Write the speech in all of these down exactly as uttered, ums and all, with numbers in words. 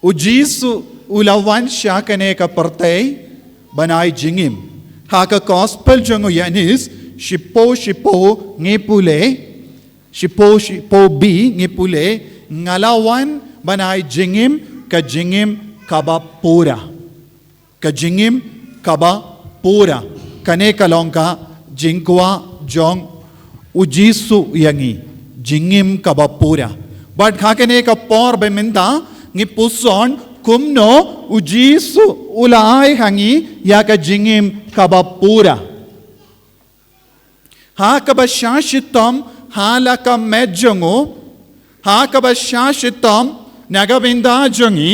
U Jisu u la wan sha kane ka pyrthei ban ai jingim. Ha ka gospel jong u Ïoannis, shiphew shiphew ngi pule, shiphew shiphew B ngi pule, nga la wan ban ai jingim, ka jingim kaba pura. Ka jingim kaba pura. Kane ka long ka jingkwah jong u Jisu ïa ngi. Jingim kaba pura. Bad ha kane ka por ba mynta ngi puson kumno u Jisu u la ai ha ngi ïa ka jingim kaba pura. Ha kaba sha shitom ha la ka met jong u, ha kaba sha shitom na ka bynta jong ngi,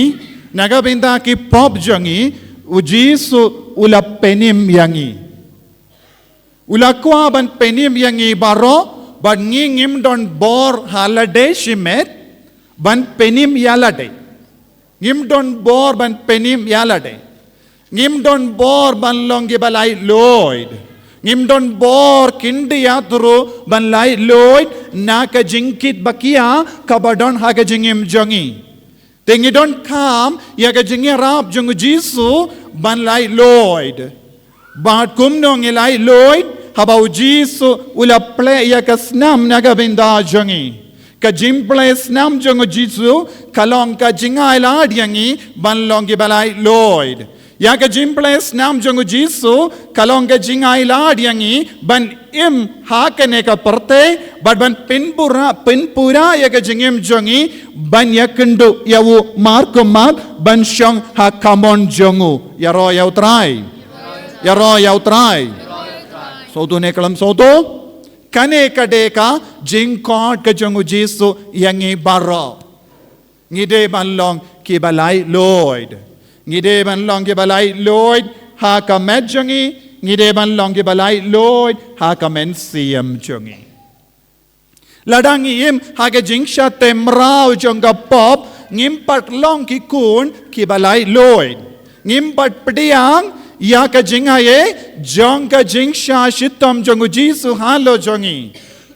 na ka bynta ki pop jong ngi, u Jisu u la pynim ïa ngi. U la kwah ban pynim ïa ngi baroh, bad ngi ngim don bor ha lade shimet ban pynim ïa lade. Ngim don bor ban pynim ïa lade. Ngim don bor ban long kiba laitluid. Ngim don bor khyndiat ruh ban laitluid na ka jingkit ba khia kaba don ha ka jingim jong ngi. Te ngi donkam ïa ka jingïarap jong u Jisu ban laitluid. Bad kumno ngi laitluid, haba u Jisu u la plie ïa ka snam na ka bynta jong ngi. Ka jingplie snam jong u Jisu ka long ka jingailad ïa ngi ban long kiba laitluid. Ïa ka jingplie snam jong u Jisu ka long ka jingailad ïa ngi ban im ha kane ka pyrthei, bad ban pynpura, pynpura ïa ka jingim jong ngi ban ïakynduh ïa u markhmat ban shong ha ka mon jong u. Ïaroh ïa u Trai. Ïaroh ïa u Trai. Sngewthuh ne khlem sngewthuh? Kane ka dei ka jingkhot ka jong u Jisu ïa ngi baroh. Ngi dei ban long kiba laitluid. Ngi dei ban long kiba laitluid ha ka met jong ngi. Ngi dei ban long kiba laitluid ha ka mynsiem jong ngi. Lada ngi im ha ka jingshah tymmen jong ka pop, ngim pat long ki khun kiba laitluid. Ngim pat pdiang ïa ka jingaiei jong ka jingshah shitom jong u Jisu halor jong ngi.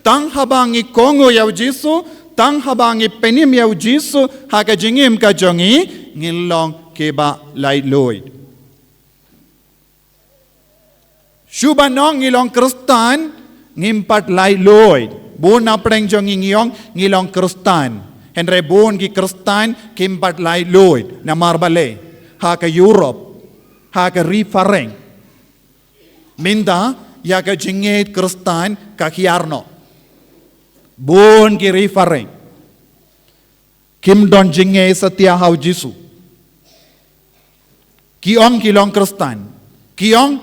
Tang haba ngi kohnguh ïa u Jisu, tang haba ngi pynim ïa u Jisu ha ka jingim ka jong ngi, ngin long kiba laitluid. Shuh ban ong ngi long Khristan, ngim pat laitluid. Bun na pdeng jong ngi ngi ong ngi long Khristan. Hynrei bun ki Khristan kim pat laitluid. Namar balei? Ha ka Europe, ha ka ri phareng, mynta ïa ka jingngeit Khristan ka hiar noh. Bun ki ri phareng kim don jingngeit satia ha u Jisu. Ki ong ki long Khristan. Ki ong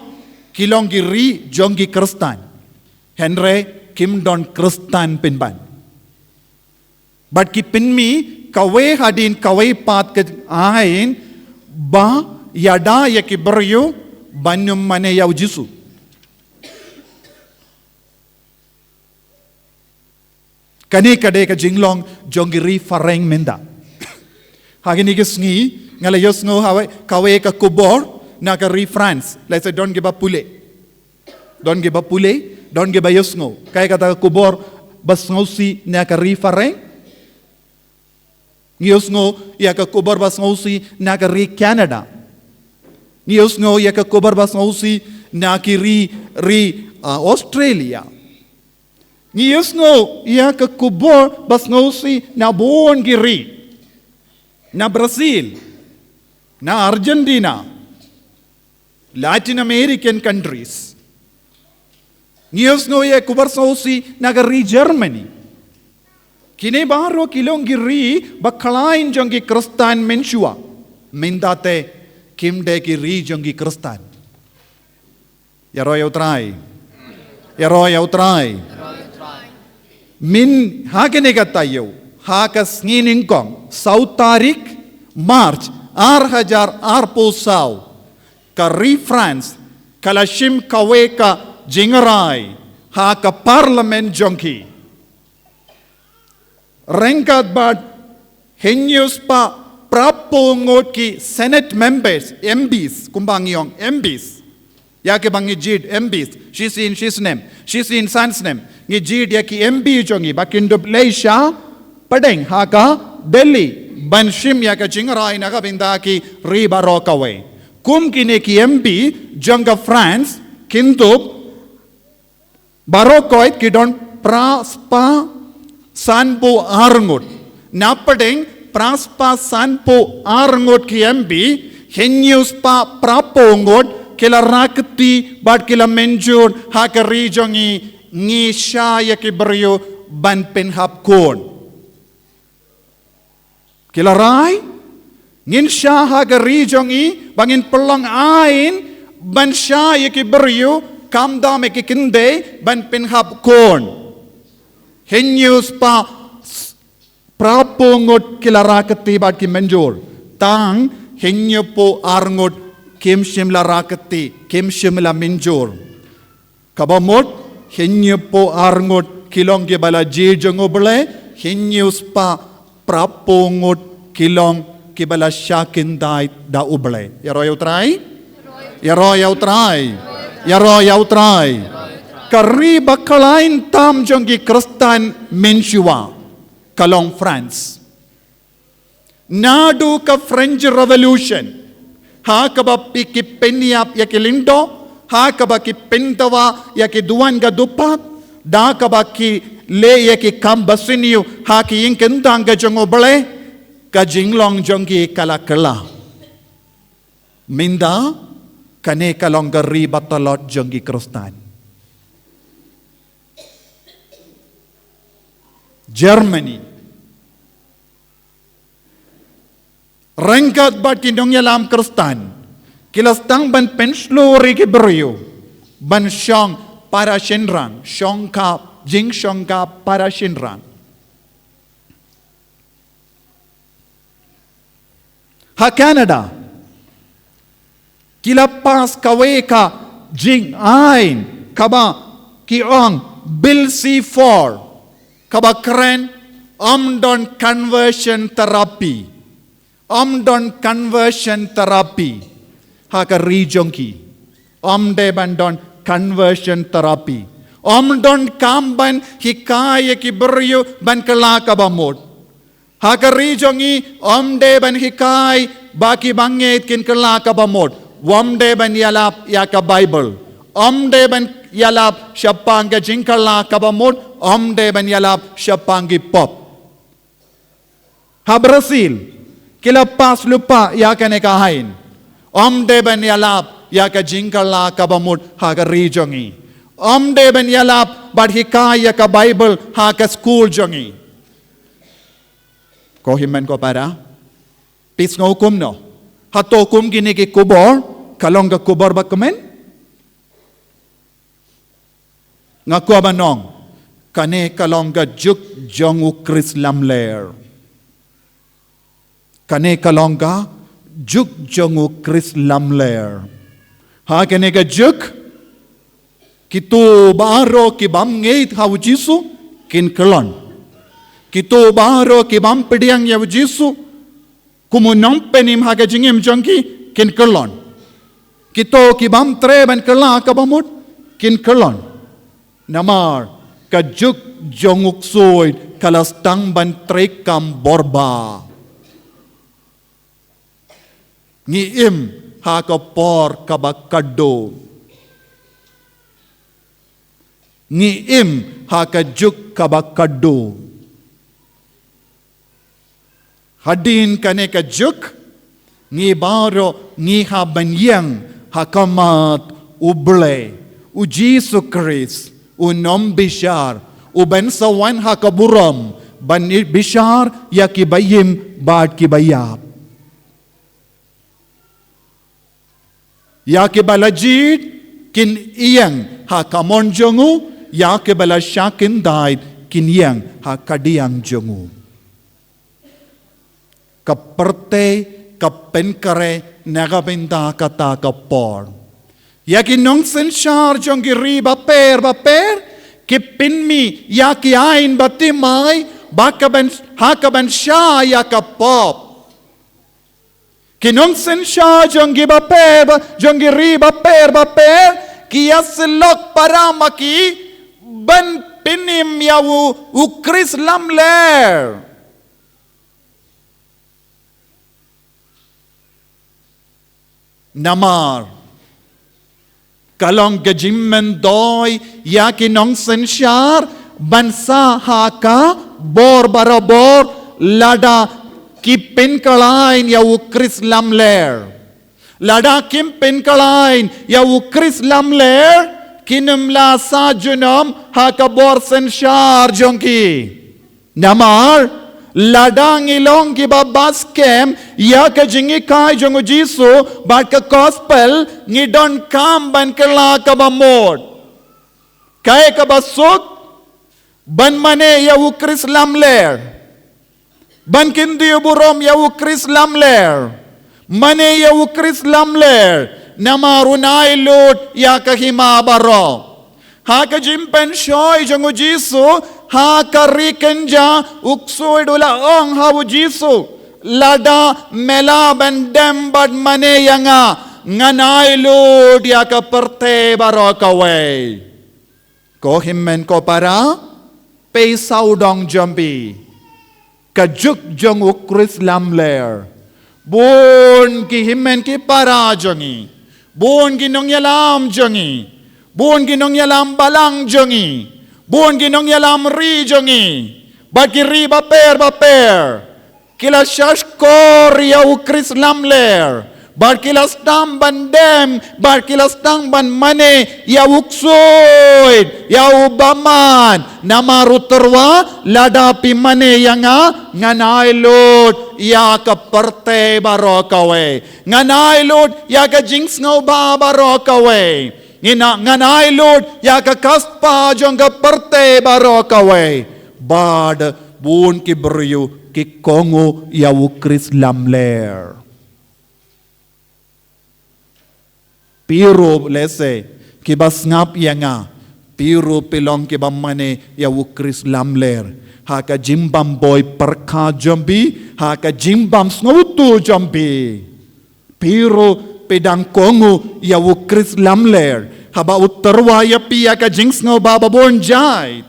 ki long ki ri jong ki Khristan. Hynrei kim don Khristan pynban. Bad ki pynmih kawei hadien kawei pat ka aiñ ba ïada ïa ki briew ban ym mane ïa u Jisu. Kane ka dei ka jinglong jong ki ri phareng mynta. Ha kine ki sngi nga la ïohsngew ha kawei ka khubor na ka ri France. Lehse don kiba pule. Don kiba pule, don kiba ïohsngew. Kaei kata ka khubor ba sngewsih na ka ri phareng? Ngi ïohsngew ïa ka khubor ba sngewsih na ka ri Canada. Ngi ïohsngew ïa ka khubor ba sngewsih na ki ri, ri, ah, Australia. Ngi ïohsngew ïa ka khubor ba sngewsih na bun ki ri. Na Brazil, na Argentina, Latin American countries. Ngi ïohsngew ïa ka khubor sngewsih na ka ri Germany. Kine baroh ki long ki ri ba khlaiñ jong ki Khristan mynshuwa. Mynta te kim dei ki ri jong ki Khristan. Ïaroh ïa u Trai. Ïaroh ïa u Trai. Mynta ha kane ka taïew, ha ka sngi nyngkong, saw tarik March, ar hajar arphew saw, ka ri France ka la shim kawei ka jingrai ha ka parliament jong ki. Ryngkat bad hynñiew spah phra phew ngut ki Senate members, M Ps, kumba ngi ong M Ps. Ïa kiba ngi jied M Ps, shisien shisnem, shisien san snem, ngi jied ïa ki M P jong ngi ba kin dup leit sha pdeng ha ka Delhi. Ban shim ïa ka jingrai na ka bynta ki ri baroh kawei. Kum kine ki M P jong ka France, kin dup, baroh kawei ki don phra spah sanphew ar ngut. Na pdeng phra spah sanphew ar ngut ki M P, hynñiew spah phraphew ngut ki la rakti bad ki la mynjur ha ka ri jong ngi, ngi shah ïa ki briew ban pynhap khun. Ki la rai, ngin shah ha ka ri jong ngi, ba ngin pynlong aiñ ban shah ïa ki briew, khamtam ïa ki khyndai ban pynhap khun. Hynñiew spah phraphew ngut ki la rakti bad ki mynjur. Tang hynñiewphew ar ngut kim shym la rakti, kim shym la mynjur. Kaba mut, hynñiewphew ar ngut ki long kiba la jied jong U Blei, hynñiew spah phraphew ngut ki long kiba la shah khyndai da U Blei. Ïaroh ïa U Trai? Ïaroh ïa U Trai. Ïaroh ïa U Trai. Ka ri ba khlaiñ tam jong ki Khristan mynshuwa ka long France. Naduh ka French Revolution, ha kaba ki pynïap ïa ki lyngdoh, ha kaba ki pyndawa ïa ki duwan ka dupat, da kaba ki leh ïa ki kam basniew ha ki ïing kyntang ka jong U Blei, ka jinglong jong ki ka la kylla. Mynta, kane ka long ka ri ba tlot jong ki Khristan. Germany. Ryngkat bad ki nongïalam Khristan, ki la sdang ban pynshlur ïa ki briew ban shong para shynrang, shongkha, jingshongkha para shynrang. Ha Canada, ki la pass kawei ka jingaiñ kaba ki ong Bill C four, kaba kren, ym don conversion therapy. Ym don conversion therapy ha ka ri jong ki. Ym dei ban don conversion therapy. Ym don kam ban hikai ïa ki briew ban kylla kaba mut. Ha ka ri jong ngi, ym dei ban hikai ba ki bangeit kin kylla kaba mut. Ym dei ban ïalap ïa ka Baibl. Ym dei ban ïalap shaphang ka jingkylla kaba mut. Ym dei ban ïalap shaphang ki pop. Ha Brazil, ki la pass lypa ïa kane ka aiñ. Ym dei ban ïalap ïa ka jingkylla kaba mut ha ka ri jong ngi. Ym dei ban ïalap bad hikai ïa ka Baibl ha ka skul jong ngi. Ko hynmen ko para, phi sngew kumno? Hato kum kine ki khubor ka long ka khubor ba kmen? Nga kwah ban ong, kane ka long ka juk jong u Khrist lamler. Kane ka long ka juk jong u Khrist lamler. Ha kane ka juk, kito baroh ki bym ngeit ha u Jisu kin kyllon. Kito baroh ki bym pdiang ïa u Jisu kum u nongpynim ha ka jingim jong ki kin kyllon. Kito ki bym treh ban kylla kaba mut kin kyllon. Namar ka juk jong u ksuid ka la sdang ban treikam bor bha. Ngi im ha ka por kaba khadduh. Ngi im ha ka juk kaba khadduh. Hadien kane ka juk, ngi baroh ngi hap ban ïeng ha khmat U Blei, u Jisu Khrist, u nongbishar, u ban sa wan ha ka burom ban bishar ïa ki ba im bad ki ba ïap. Ïa ki ba la jied kin ïeng ha ka mon jong u, ïa ki ba la shah khyndai kin ïeng ha ka diang jong u. Ka pyrthei ka pynkhreh na ka bynta kata ka por. Ïa ki nongsynshar jong ki ri bapher bapher ki pynmih ïa ki aiñ bathymmai ba ka ban, ha ka ban shah ïa ka pop. Ki nongsynshar jong ki bapher ba, jong ki ri bapher bapher, ki ïasyllok para ma ki ban pynim ïa u, u Khrist lamler. Namar ka long ka jingmyntoi ïa ki nongsynshar ban sah ha ka bor barabor, lada ki pynkhlaiñ ïa u Khrist lamler. Lada kim pynkhlaiñ ïa u Khrist lamler, kin ym lah sah junom ha ka bor synshar jong ki. Namar lada ngi long kiba bas kem ïa ka jinghikai jong u Jisu bad ka gospel, ngi donkam ban kylla kaba mut. Kaei kaba suk? Ban mane ïa u Khrist lamler. Ban kyntiew burom ïa u Khrist lamler. Mane ïa u Khrist lamler. Namar un ai lut ïa ka hima baroh. Ha ka jingpynshoi jong u Jisu ha ka ri kynja, u ksuid u la ong ha u Jisu, lada me lah ban dem bad mane ïa nga, ngan ai lut ïa ka pyrthei baroh kawei. Ko hynmen ko para, pei sawdong jong phi ka juk jong u Khrist lamler. Bun ki hynmen ki para jong ngi, bun ki nongïalam jong ngi, bun ki nongïalam balang jong ngi, bun ki nongïalam ri jong ngi, bad ki ri bapher bapher, ki la shahshkor ïa u Khrist lamler, bad ki la sdang ban dem, bad ki la sdang ban mane ïa u ksuid, ïa u bymman. Namar u tyrwa, lada phi mane ïa nga, ngan ai lut ïa ka pyrthei baroh kawei. Ngan ai lut ïa ka jingsngewbha baroh kawei. Ngan ai lut ïa ka kyrpad jong ka pyrthei baroh kawei. Bad bun ki briew ki kohnguh ïa u Khrist lamler. Phi ruh lehse kiba sngap ïa nga, phi ruh phi long kiba mane ïa u Khrist lamler ha ka jingbym boi pyrkhat jong phi, ha ka jingbym sngewthuh jong phi. Phi ruh phi dang kohnguh ïa u Khrist lamler haba u tyrwa ïa phi ïa ka jingsngewbha babun jait.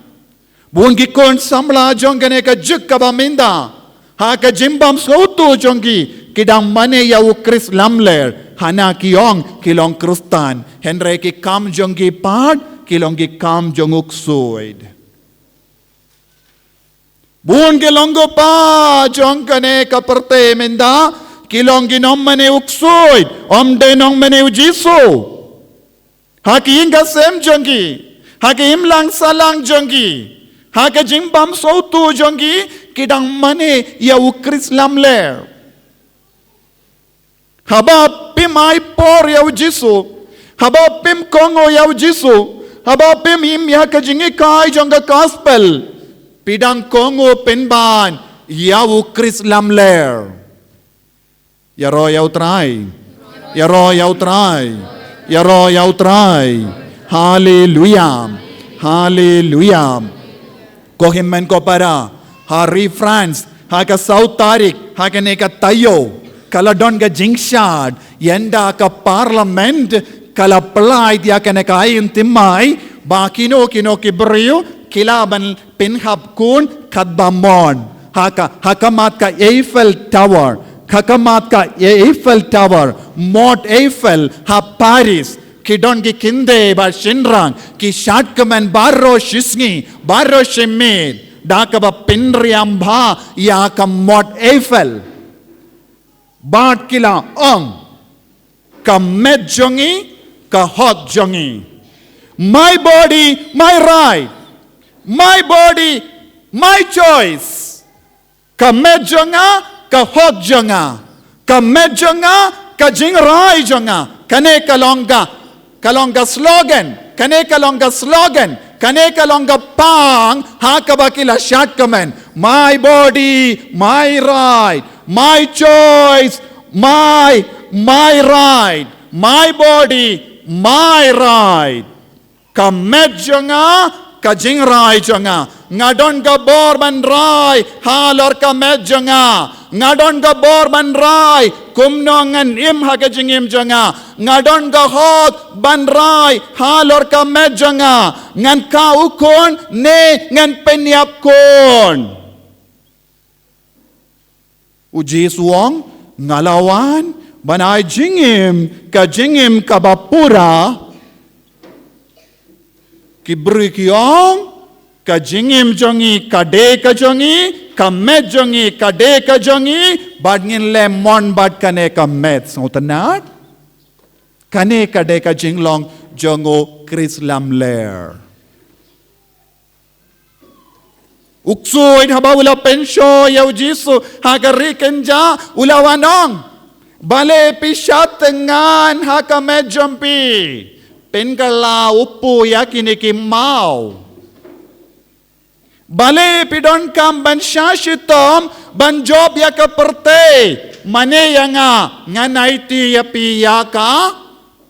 Bun ki khun samla jong kane ka juk kaba mynta, ha ka jingbym sngewthuh jong ki, ki dang mane ïa u Khrist lamler, hana ki ong ki long Khristan, hynrei ki kam jong ki pat ki long ki kam jong u ksuid. Bun ki longkpa jong kane ka pyrthei mynta ki long ki nongmane u ksuid, ym dei nongmane u Jisu. Ha ki ïing ka sem jong ki, ha ki imlang sahlang jong ki, ha ka jingbym sngewthuh jong ki, ki dang mane ïa u Khrist lamler. Haba phim ai por ïa u Jisu, haba phim kohnguh ïa u Jisu, haba phim im ïa ka jinghikai jong ka gospel, phi dang kohnguh pynban ïa u Khrist lamler. Ïaroh ïa u Trai. Ïaroh ïa u Trai. Ïaroh ïa u Trai. Haleluya. Haleluya. Ko hynmen ko para, ha ri France, ha ka saw tarik, ha kane ka taïew, ka la don ka jingshad, ynda ka parliament ka la pyllait ïa kane ka aiñ thymmai, ba kino kino ki briew ki lah ban pynhap khun katba mon. Ha ka, ha khmat ka Eiffel Tower, ha khmat ka Eiffel Tower, Mont Eiffel, ha Paris, ki don ki kynthei bad shynrang, ki shadkmen baroh shisngi, baroh shimiet, da kaba pynriam bha ïa ka Mont Eiffel. Bad ki la ong, ka met jong ngi, ka hok jong ngi. My body, my right. My body, my choice. Ka met jong nga, ka hok jong nga. Ka met jong nga, ka jingrai jong nga. Kane ka long ka, ka long ka slogan. Kane ka long ka slogan. Kane ka long ka pang ha kaba ki la shadkmen. My body, my right. My choice, my, my right. My body, my right. Ka met jong nga, ka jingrai jong nga. Nga don ka bor ban rai halor ka met jong nga. Nga don ka bor ban rai kumno ngan im ha ka jingim jong nga. Nga don ka hok ban rai halor ka met jong nga. Ngan kha u khun ne ngan pynïap khun. U Jisu u ong, nga la wan Ban ai jingim, ka jingim kaba pura, ki briew ki ong, ka jingim jong ngi ka dei ka jong ngi, ka met jong ngi ka dei ka jong ngi, bad ngin leh mon bad kane ka met. Sngewtynnad? Kane ka dei ka jinglong jong u Khrist lamler. U ksuid haba u la pynshoi ïa u Jisu ha ka ri kynjah, u la wan ong, balei phi shah tyngan ha ka met jong phi? Pynkylla u pur ïa kine ki maw. Balei phi donkam ban shah shitom ban jop ïa ka pyrthei? Mane ïa nga, ngan aiti ïa phi ïa ka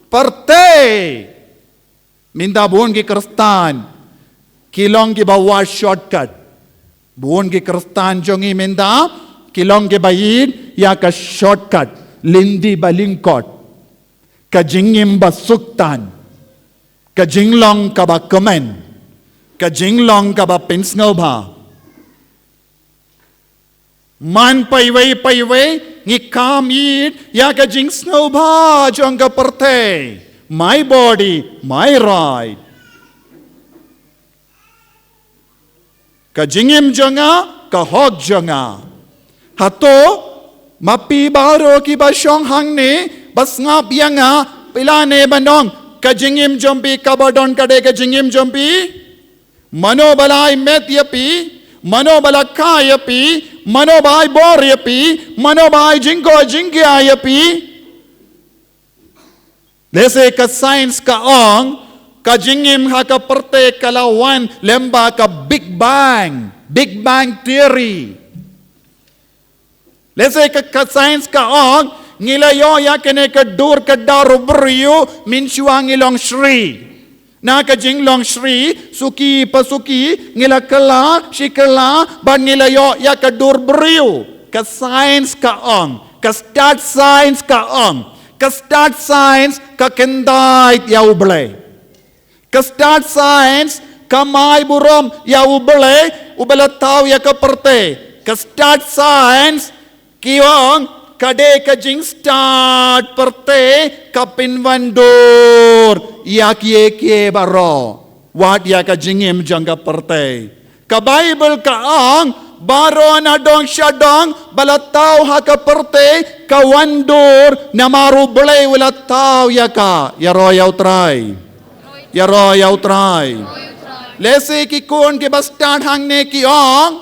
pyrthei. Mynta bun ki Khristan ki long kiba wad shortcut. Bun ki Khristan jong ngi mynta ki long kiba ïeit ïa ka shortcut, lynti ba lyngkot, ka jingim ba suktan, ka jinglong kaba kmen, ka jinglong kaba pynsngewbha. Man paiwei paiwei ngi kam ïeit ïa ka jingsngewbha jong ka pyrthei. My body, my right. Ka jingim jong nga, ka hok jong nga. Hato ma phi baroh kiba shong hangne, ba sngap ïa nga, phi lah ne ban ong, ka jingim jong phi kaba don ka dei ka jingim jong phi? Mano ba la ai met ïa phi? Mano ba la kha ïa phi? Mano ba ai bor ïa phi? Mano ba ai jingkoit jingkhiah ïa phi? Lehse ka science ka ong, ka jingim ha ka pyrthei ka la wan lyngba ka Big Bang, Big Bang Theory. Lehse ka, ka science ka ong, ngi la ïoh ïa kane ka dur ka dar u briew mynshuwa ngi long shri. Na ka jinglong shri, suki pa suki, ngi la kylla shi kylla, bad ngi la ïoh ïa ka dur briew. Ka science ka ong, ka stad science ka ong, ka stad science ka kyntait ïa U Blei. Ka stad science kam ai burom ïa U Blei uba la thaw ïa ka pyrthei. Ka stad science ki ong ka dei ka jingstad pyrthei ka pynwandur ïa kiei kiei baroh. Wat ïa ka jingim jong ka pyrthei. Ka Baibl ka ong, baroh nadong shadong ba la thaw ha ka pyrthei ka wandur namar U Blei u la thaw ïa ka. Ïaroh ïa U Trai. Ïaroh ïa U Trai. Lehse ki khun kiba stad hangne ki ong,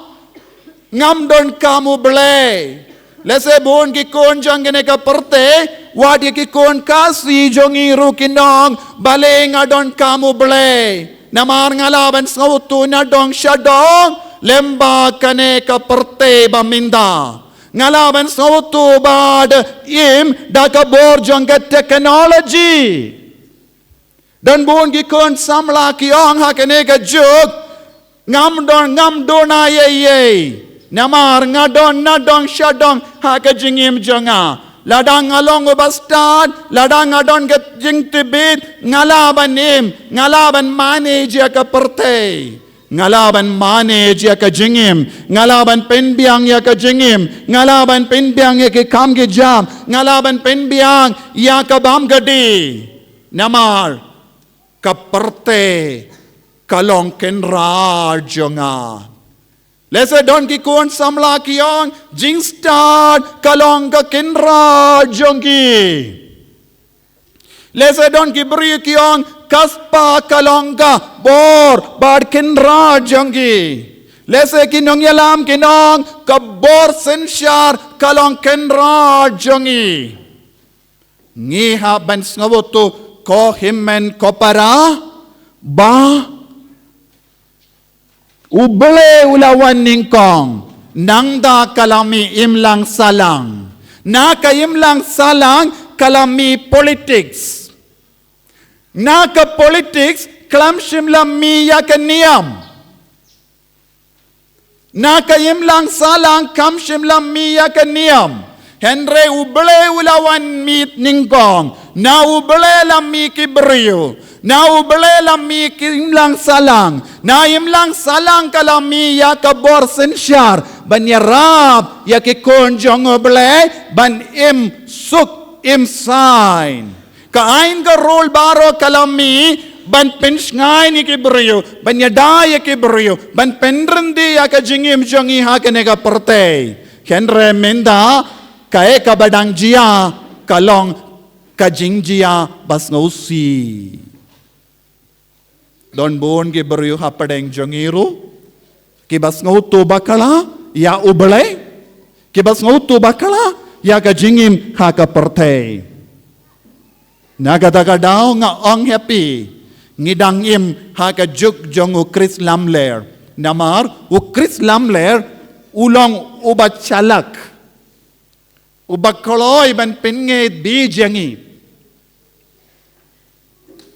ngam donkam U Blei. Lehse bun ki khun jong kane ka pyrthei, wat ïa ki khun Khasi jong ngi ruh kin ong, balei nga donkam U Blei? Namar nga lah ban sngewthuh nadong shadong lyngba kane ka pyrthei ba mynta. Nga lah ban sngewthuh bad im da ka bor jong ka technology. Don bun ki khun samla ki ong ha kane ka juk, ngam don, ngam don ei ei ei. Namar nga don nadong shadong ha ka jingim jong nga. Lada nga long uba stad, lada nga don ka jingtbit, nga lah ban im, nga lah ban manage ïa ka pyrthei. Nga lah ban manage ïa ka jingim, nga lah ban pynbiang ïa ka jingim, nga lah ban pynbiang ïa ki kam ki jam, nga lah ban pynbiang ïa ka bam ka dih. Namar ka pyrthei ka long kynrad jong nga. Lehse don ki khun samla ki ong, jingstad ka long ka kynrad jong ki. Lehse don ki briew ki ong, ka spah ka long ka bor bad kynrad jong ki. Lehse ki nongïalam kin ong, ka bor synshar ka long kynrad jong ngi. Ngi hap ban sngewthuh ko hynmen ko para ba U Blei u la wan nyngkong, nangta ka la mih imlang sahlang. Na ka imlang sahlang ka la mih politics. Na ka politics khlem shym la mih ïa ka niam. Na ka imlang sahlang kam shym la mih ïa ka niam. Hynrei U Blei u la wan mih nyngkong. Na U Blei la mih ki briew. Na U Blei la mih ki imlang sahlang. Na imlang sahlang ka la mih ïa ka bor synshar ban ïarap ïa ki khun jong U Blei ban im suk Im sign. Ka aiñ ka rule baroh ka la mih ban pynshngaiñ ïa ki briew, ban ïada ïa ki briew, ban pynrem ïa ka jingim jong ngi ha kane ka pyrthei. Hynrei mynta kaei kaba dang jia ka long ka jingjia ba sngewsih. Don bun ki briew hapdeng jong ngi ruh kiba sngewthuh bakla ïa U Blei, kiba sngewthuh bakla ïa ka jingim ha ka pyrthei. Na kata ka daw nga ong ha phi, ngi dang im ha ka juk jong u Khrist lamler. Namar u Khrist lamler u long uba shalak, uba kloi ban pynngeit beit ïa ngi.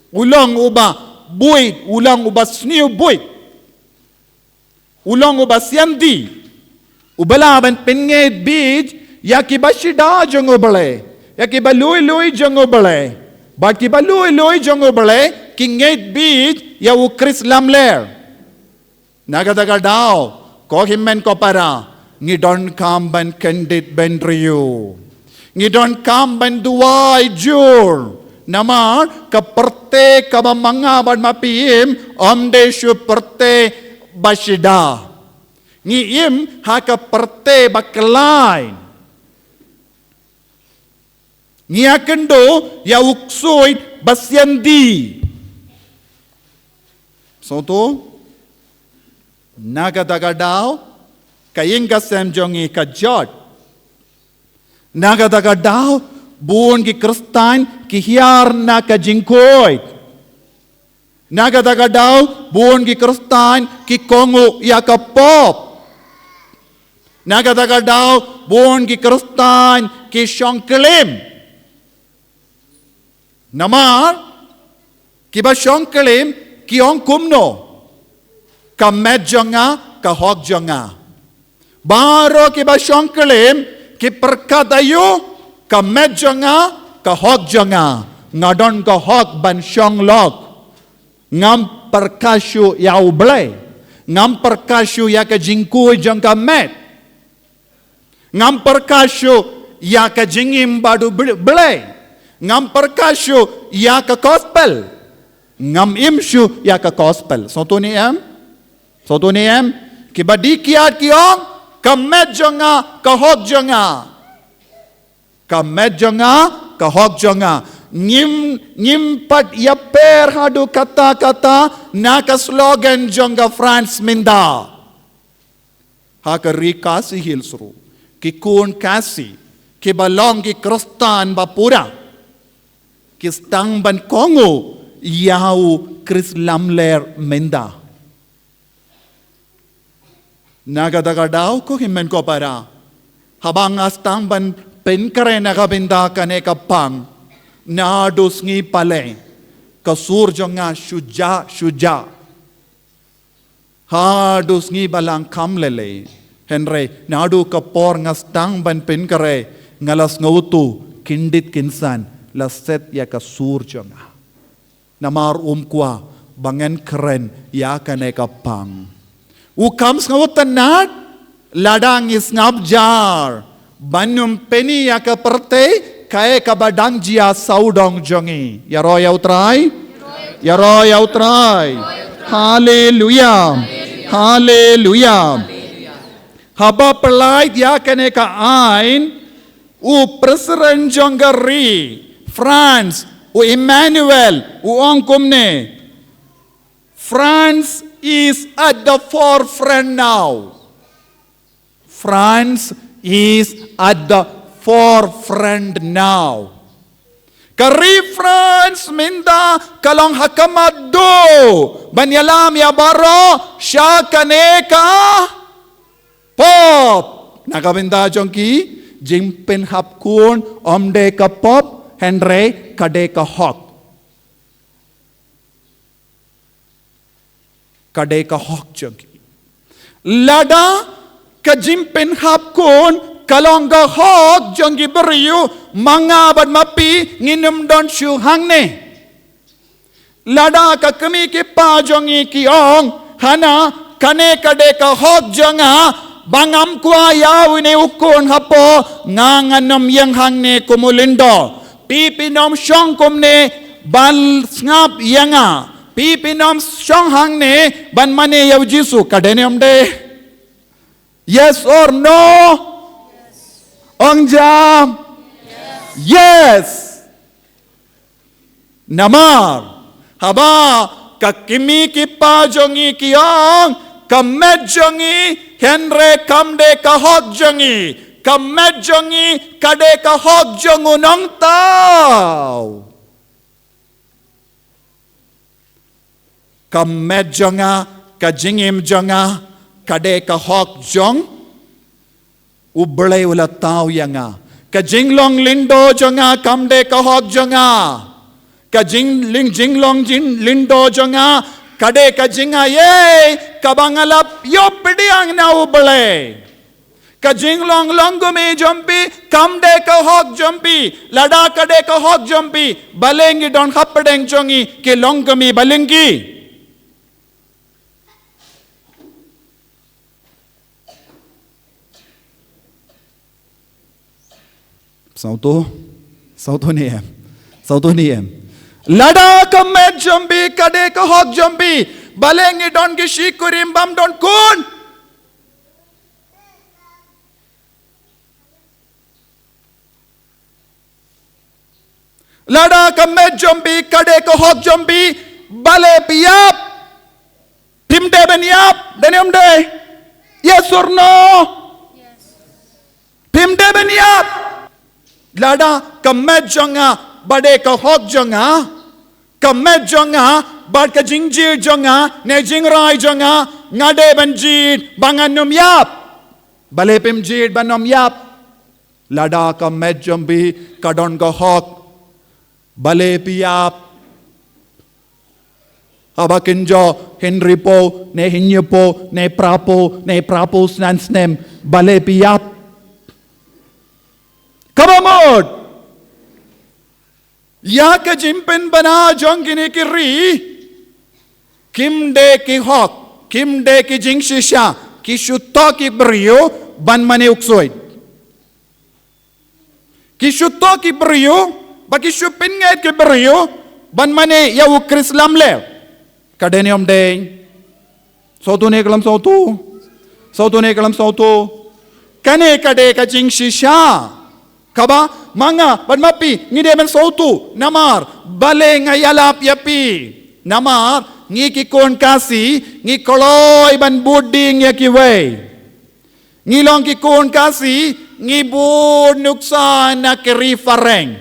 U long uba buit, u long uba sniew buit. U long uba sian dih, uba lah ban pynngeit beit ïa kiba shida jong U Blei, ïa kiba lui lui jong U Blei. Bad kiba lui lui jong U Blei ki ngeit beit ïa u Khrist lamler. Na kata ka daw, ko hynmen ko para, ngi donkam ban kyndit bynriew. Ngi donkam ban duwai jur. Namar ka pyrthei kaba ma nga bad ma phi im, ym dei shu pyrthei ba shida. Ngi im ha ka pyrthei ba khlaiñ. Ngi ïakynduh ïa u ksuid ba sian dih. Sngewthuh? Na kata ka daw, ka ïing ka sem jong ngi ka jot. Na kata ka daw, bun ki Khristan ki hiar na ka jingkhuid. Na kata ka daw, bun ki Khristan ki kohnguh ïa ka pop. Na kata ka daw, bun ki Khristan ki shongklim. Namar kiba shongklim ki ong kumno? Ka met jong nga, ka hok jong nga. Baroh kiba shongklim ki pyrkhat aïu? Ka met jong nga, ka hok jong nga. Nga don ka hok ban shong lok. Ngam pyrkhat shuh ïa U Blei. Ngam pyrkhat shuh ïa ka jingkhuid jong ka met. Ngam pyrkhat shuh ïa ka jingim ba haduh Blei. Ngam pyrkhat shuh ïa ka gospel. Ngam im shuh ïa ka gospel. Sngewthuh ne em? Sngewthuh ne em? Kiba dih kiad ki ong, ka met jong nga, ka hok jong nga. Ka met jong nga, ka hok jong nga. Ngim, ngim pat ïapher haduh katta katta na ka slogan jong ka France mynta. Ha ka ri Khasi Hills ruh, ki khun Khasi kiba long ki Khristan ba pura ki sdang ban kohnguh ïa u Khrist lamler mynta. Na kata ka daw, ko hynmen ko para, haba nga sdang ban pynkhreh na ka bynta kane ka pang, naduh sngi palei ka sur jong nga shu jah, shu jah. Haduh sngi ba la kham lei lei. Hynrei naduh ka por nga sdang ban pynkhreh, nga la sngewthuh kyndit kynsan la set ïa ka sur jong nga. Namar um kwah ba ngan kren ïa kane ka pang. U kham sngewtynnad lada ngi sngap jar ban ym pyni ïa ka pyrthei kaei kaba dang jia sawdong jong ngi. Ïaroh ïa U Trai. Ïaroh ïa U Trai. Haleluya. Haleluya. Haba pynlait ïa kane ka aiñ, u president jong ka ri France, u Emmanuel, u ong kumne: France is at the forefront now. France is at the forefront now. Ka ri France mynta ka long ha ka matduh ban ïalam ïa baroh sha kane ka pop. Na ka bynta jong ki, jingpynhap khun ym dei ka pop, hynrei ka dei ka hok. Ka dei ka hok jong ki. Lada ka jingpynhap khun ka long ka hok jong ki briew, ma nga bad ma phi ngin ym don shuh hangne. Lada ka kmie ki kpa jong ngi ki ong, hana, kane ka dei ka hok jong nga, Ba ngam kwah ïa une u khun hapoh nga, ngan ym ïeng hangne kum u lyndo. Phi phin ym shong kumne ban sngap ïa nga. Phi phin ym shong hangne ban mane ïa u Jisu. Ka dei ne ym dei? Yes or no? Ong jam. Yes. Namar haba ka kmie ki kpa jong ngi ki ong, ka met jong ngi hynrei kam dei ka hok jong ngi, ka met jong ngi ka dei ka hok jong u nongthaw. Ka met jong nga, ka jingim jong nga ka dei ka hok jong U Blei u la thaw ïa nga. Ka jinglong lyndo jong nga kam dei ka hok jong nga. Ka jingling jinglong jing lyndo jong nga ka dei ka jingaiei kaba nga la ïoh pdiang na U Blei. Ka jinglong longkmie jong phi kam dei ka hok jong phi. Lada ka dei ka hok jong phi, balei ngi don hapdeng jong ngi ki longkmie balyngkhi? Sawtu, sawtu ne em, sawtu ne em. Lada ka met jong phi ka dei ka hok jong phi, balei ngi don ki shi kurim bym don khun? Lada ka met jong phi ka dei ka hok jong phi, balei phi ïap? Phim dei ban ïap, dei ne ym dei? Yes or no? Phim dei ban ïap. Lada ka met jong nga ba dei ka hok jong nga, ka met jong nga bad ka jingjied jong nga ne jingrai jong nga, nga dei ban jied ba ngan ym ïap. Balei phim jied ban ym ïap? Lada ka met jong phi ka don ka hok, balei phi ïap? Haba kin jooh hynriewphew ne hynñiewphew ne phraphew ne phraphew san snem, balei phi ïap? Kaba mut ïa ka jingpynbna jong kine ki ri, kim dei ki hok, kim dei ki jingshisha, ki shu toh ki briew ban mane u ksuid. Ki shu toh ki briew, ba ki shu pynngeit ki briew ban mane ïa u Khrist lamler. Ka dei ne ym dei? Sawtu ne khlem sawtu? Sawtu ne khlem sawtu? Kane ka dei ka jingshisha kaba ma nga bad ma phi ngi dei ban sawtu. Namar balei nga ïalap ïa phi? Namar ngi ki khun Khasi ngi kloi ban bud dieng ïa kiwei. Ngi long ki khun Khasi, ngi bud nuksa na ki ri phareng.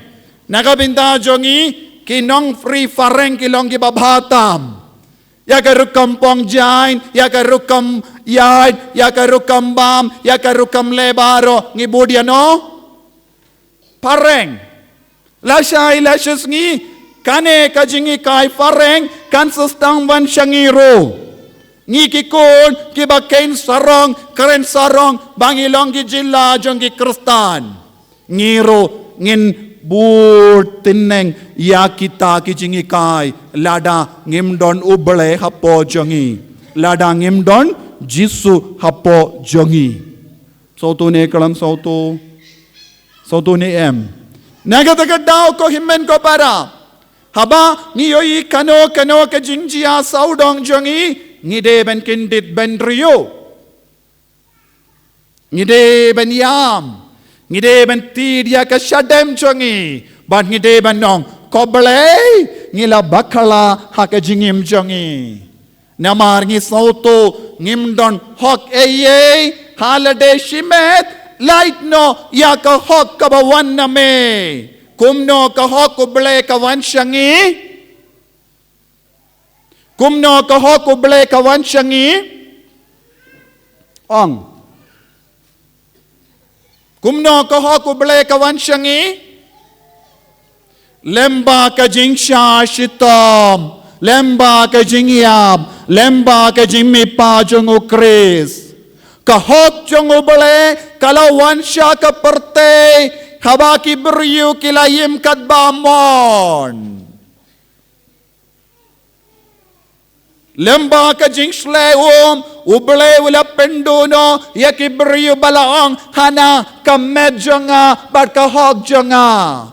Na ka bynta jong ngi, ki nong ri phareng ki long kiba bha tam. Ïa ka rukom pong jain, ïa ka rukom ïaid, ïa ka rukom bam, ïa ka rukom leh baroh, ngi bud ïano? Phareng. Lashai lashisngi, kane ka jinghikai phareng kan sa sdang ban sha ngi ruh. Ngi ki khun kiba kheiñ sarong kren sarong ba ngi long ki jylla jong ki Khristan, ngi ruh ngin bud tyneng ïa kita ki jinghikai lada ngim don U Blei hapoh jong ngi, lada ngim don Jisu hapoh jong ngi. Sawtu ne khlem sawtu? Sawtu ne em? Na kata ka daw ko hynmen ko para, haba ngi ïohi kano kano ka jingjia sawdong jong ngi, ngi dei ban kyndit ban riewspah. Ngi dei ban ïam. Ngi dei ban tied ïa ka shadem jong ngi. Bad ngi dei ban ong, ko Blei, ngi la bakla ha ka jingim jong ngi. Namar ngi sawtu ngim don hok ei ei, ha lade shimet, lait noh ïa ka hok kaba wan na me. Kumno ka hok U Blei ka wan sha ngi? Kumno ka hok U Blei ka wan sha ngi? Ong. Kumno ka hok U Blei ka wan sha ngi? Lem bad ka jingshah shitom, lem bad ka jingïap, lem bad ka jingmihpat jong U Khrist. Ka hok jong U Blei ka la wan sha ka pyrthei haba ki briew ki la im katba mon. Lyngba ka jingshlei um, U Blei u la pynduh noh ïa ki briew ba la ong, hana ka met jong nga bad ka hok jong nga.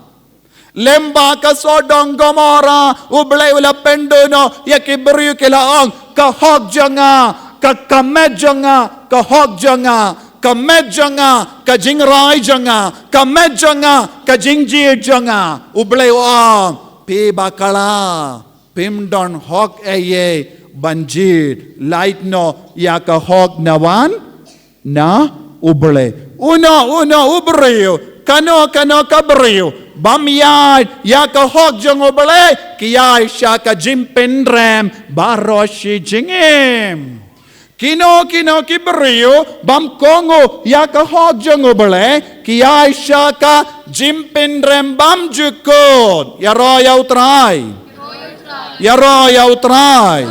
Lyngba ka Sodom Gomora, U Blei u la pynduh noh ïa ki briew ki la ong, ka hok jong nga, ka, ka met jong nga, ka hok jong nga, ka met jong nga, ka jingrai jong nga, ka met jong nga, ka jingjied jong nga. U Blei u ong, phi bakla, phim don hok ei ei ban jied, lait noh ïa ka hok na wan na U Blei. Uno uno u briew, kano kano ka briew bym ïaid ïa ka hok jong U Blei, ki ïaid sha ka jingpynrem baroh shi jingim. Kino kino ki briew bym kohnguh ïa ka hok jong U Blei, ki ïaid sha ka jingpynrem bymjukut. Ïaroh ïa U Trai. Ïaroh ïa U Trai.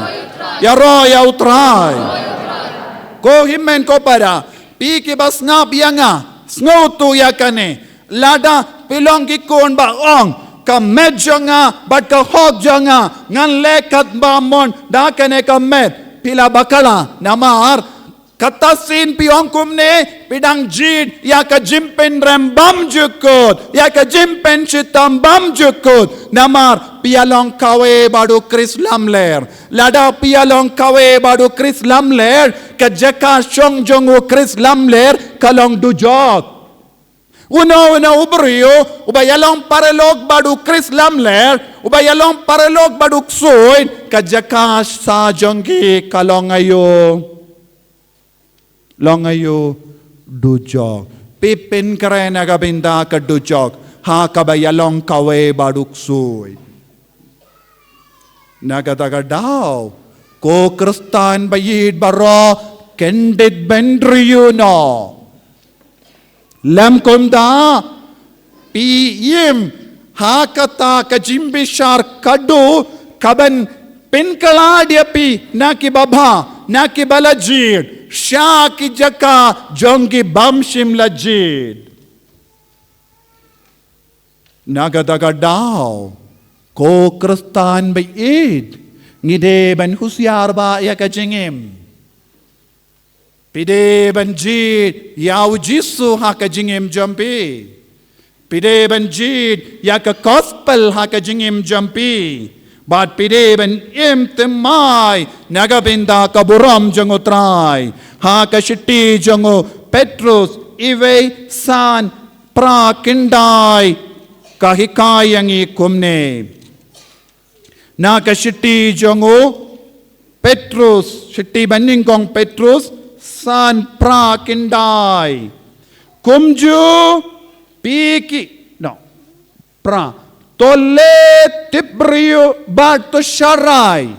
Ïaroh ïa U Trai. Ko hynmen ko para, phi kiba sngap ïa nga, sngewthuh ïa kane. Lada phi long ki khun ba ong, ka met jong nga bad ka hok jong nga, ngan leh katba mon da kane ka met, phi la bakla. Namar kata sien phi ong kumne, phi dang jied ïa ka jingpynrem bymjukut, ïa ka jingpynshitom bymjukut. Namar phi ïalong kawei bad U Khrist lamler. Lada phi ïalong kawei bad U Khrist lamler, ka jaka shong jong U Khrist lamler ka long dujok. Uno uno u briew uba ïalong paralok bad U Khrist lamler, uba ïalong paralok bad U Ksuid, ka jaka sah jong ki ka long aïu? Long aïu? Dujok. Phi pynkhreh na ka bynta ka dujok, ha kaba ïalong kawei bad U Ksuid. Na kata ka daw, ko Khristan ba ïeit baroh, kyndit bynriew noh. Lym kumta, phi im ha kata ka jingbishar khadduh kaban pynkhlad ïa phi na ki babha, na ki ba la jied, sha ki jaka jong ki bym shym la jied. Na kata ka daw, ko Khristan ba ïeit, ngi dei ban husiar bha ïa ka jingim. Phi dei ban jied ïa U Jisu ha ka jingim jong phi. Phi dei ban jied ïa ka gospel ha ka jingim jong phi. Bad phi dei ban im thymmai na ka bynta ka burom jong U Trai. Ha ka shithi jong u Petrus, iwei san phra khyndai, ka hikai ïa ngi kumne. Na ka shithi jong u Petrus, shithi banyngkong Petrus, san phra khyndai. Kumjuh phi ki, no, phra. To leh tipbriew bad to sharai.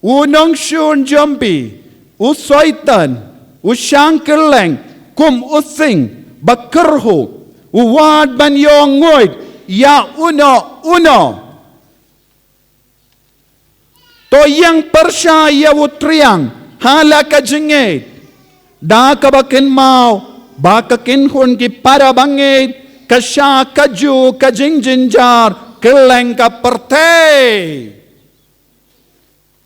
U nongshun jong phi, u Soitan, u shang kylleng kum u sing ba kyrhuh, u wad ban ïoh nguid ïa uno uno. To ïeng pyrshah ïa u triang ha la ka jingngeit, da kaba kynmaw ba ka kynhun ki para bangeit ka shah kajuh ka jingjynjar kylleng ka pyrthei.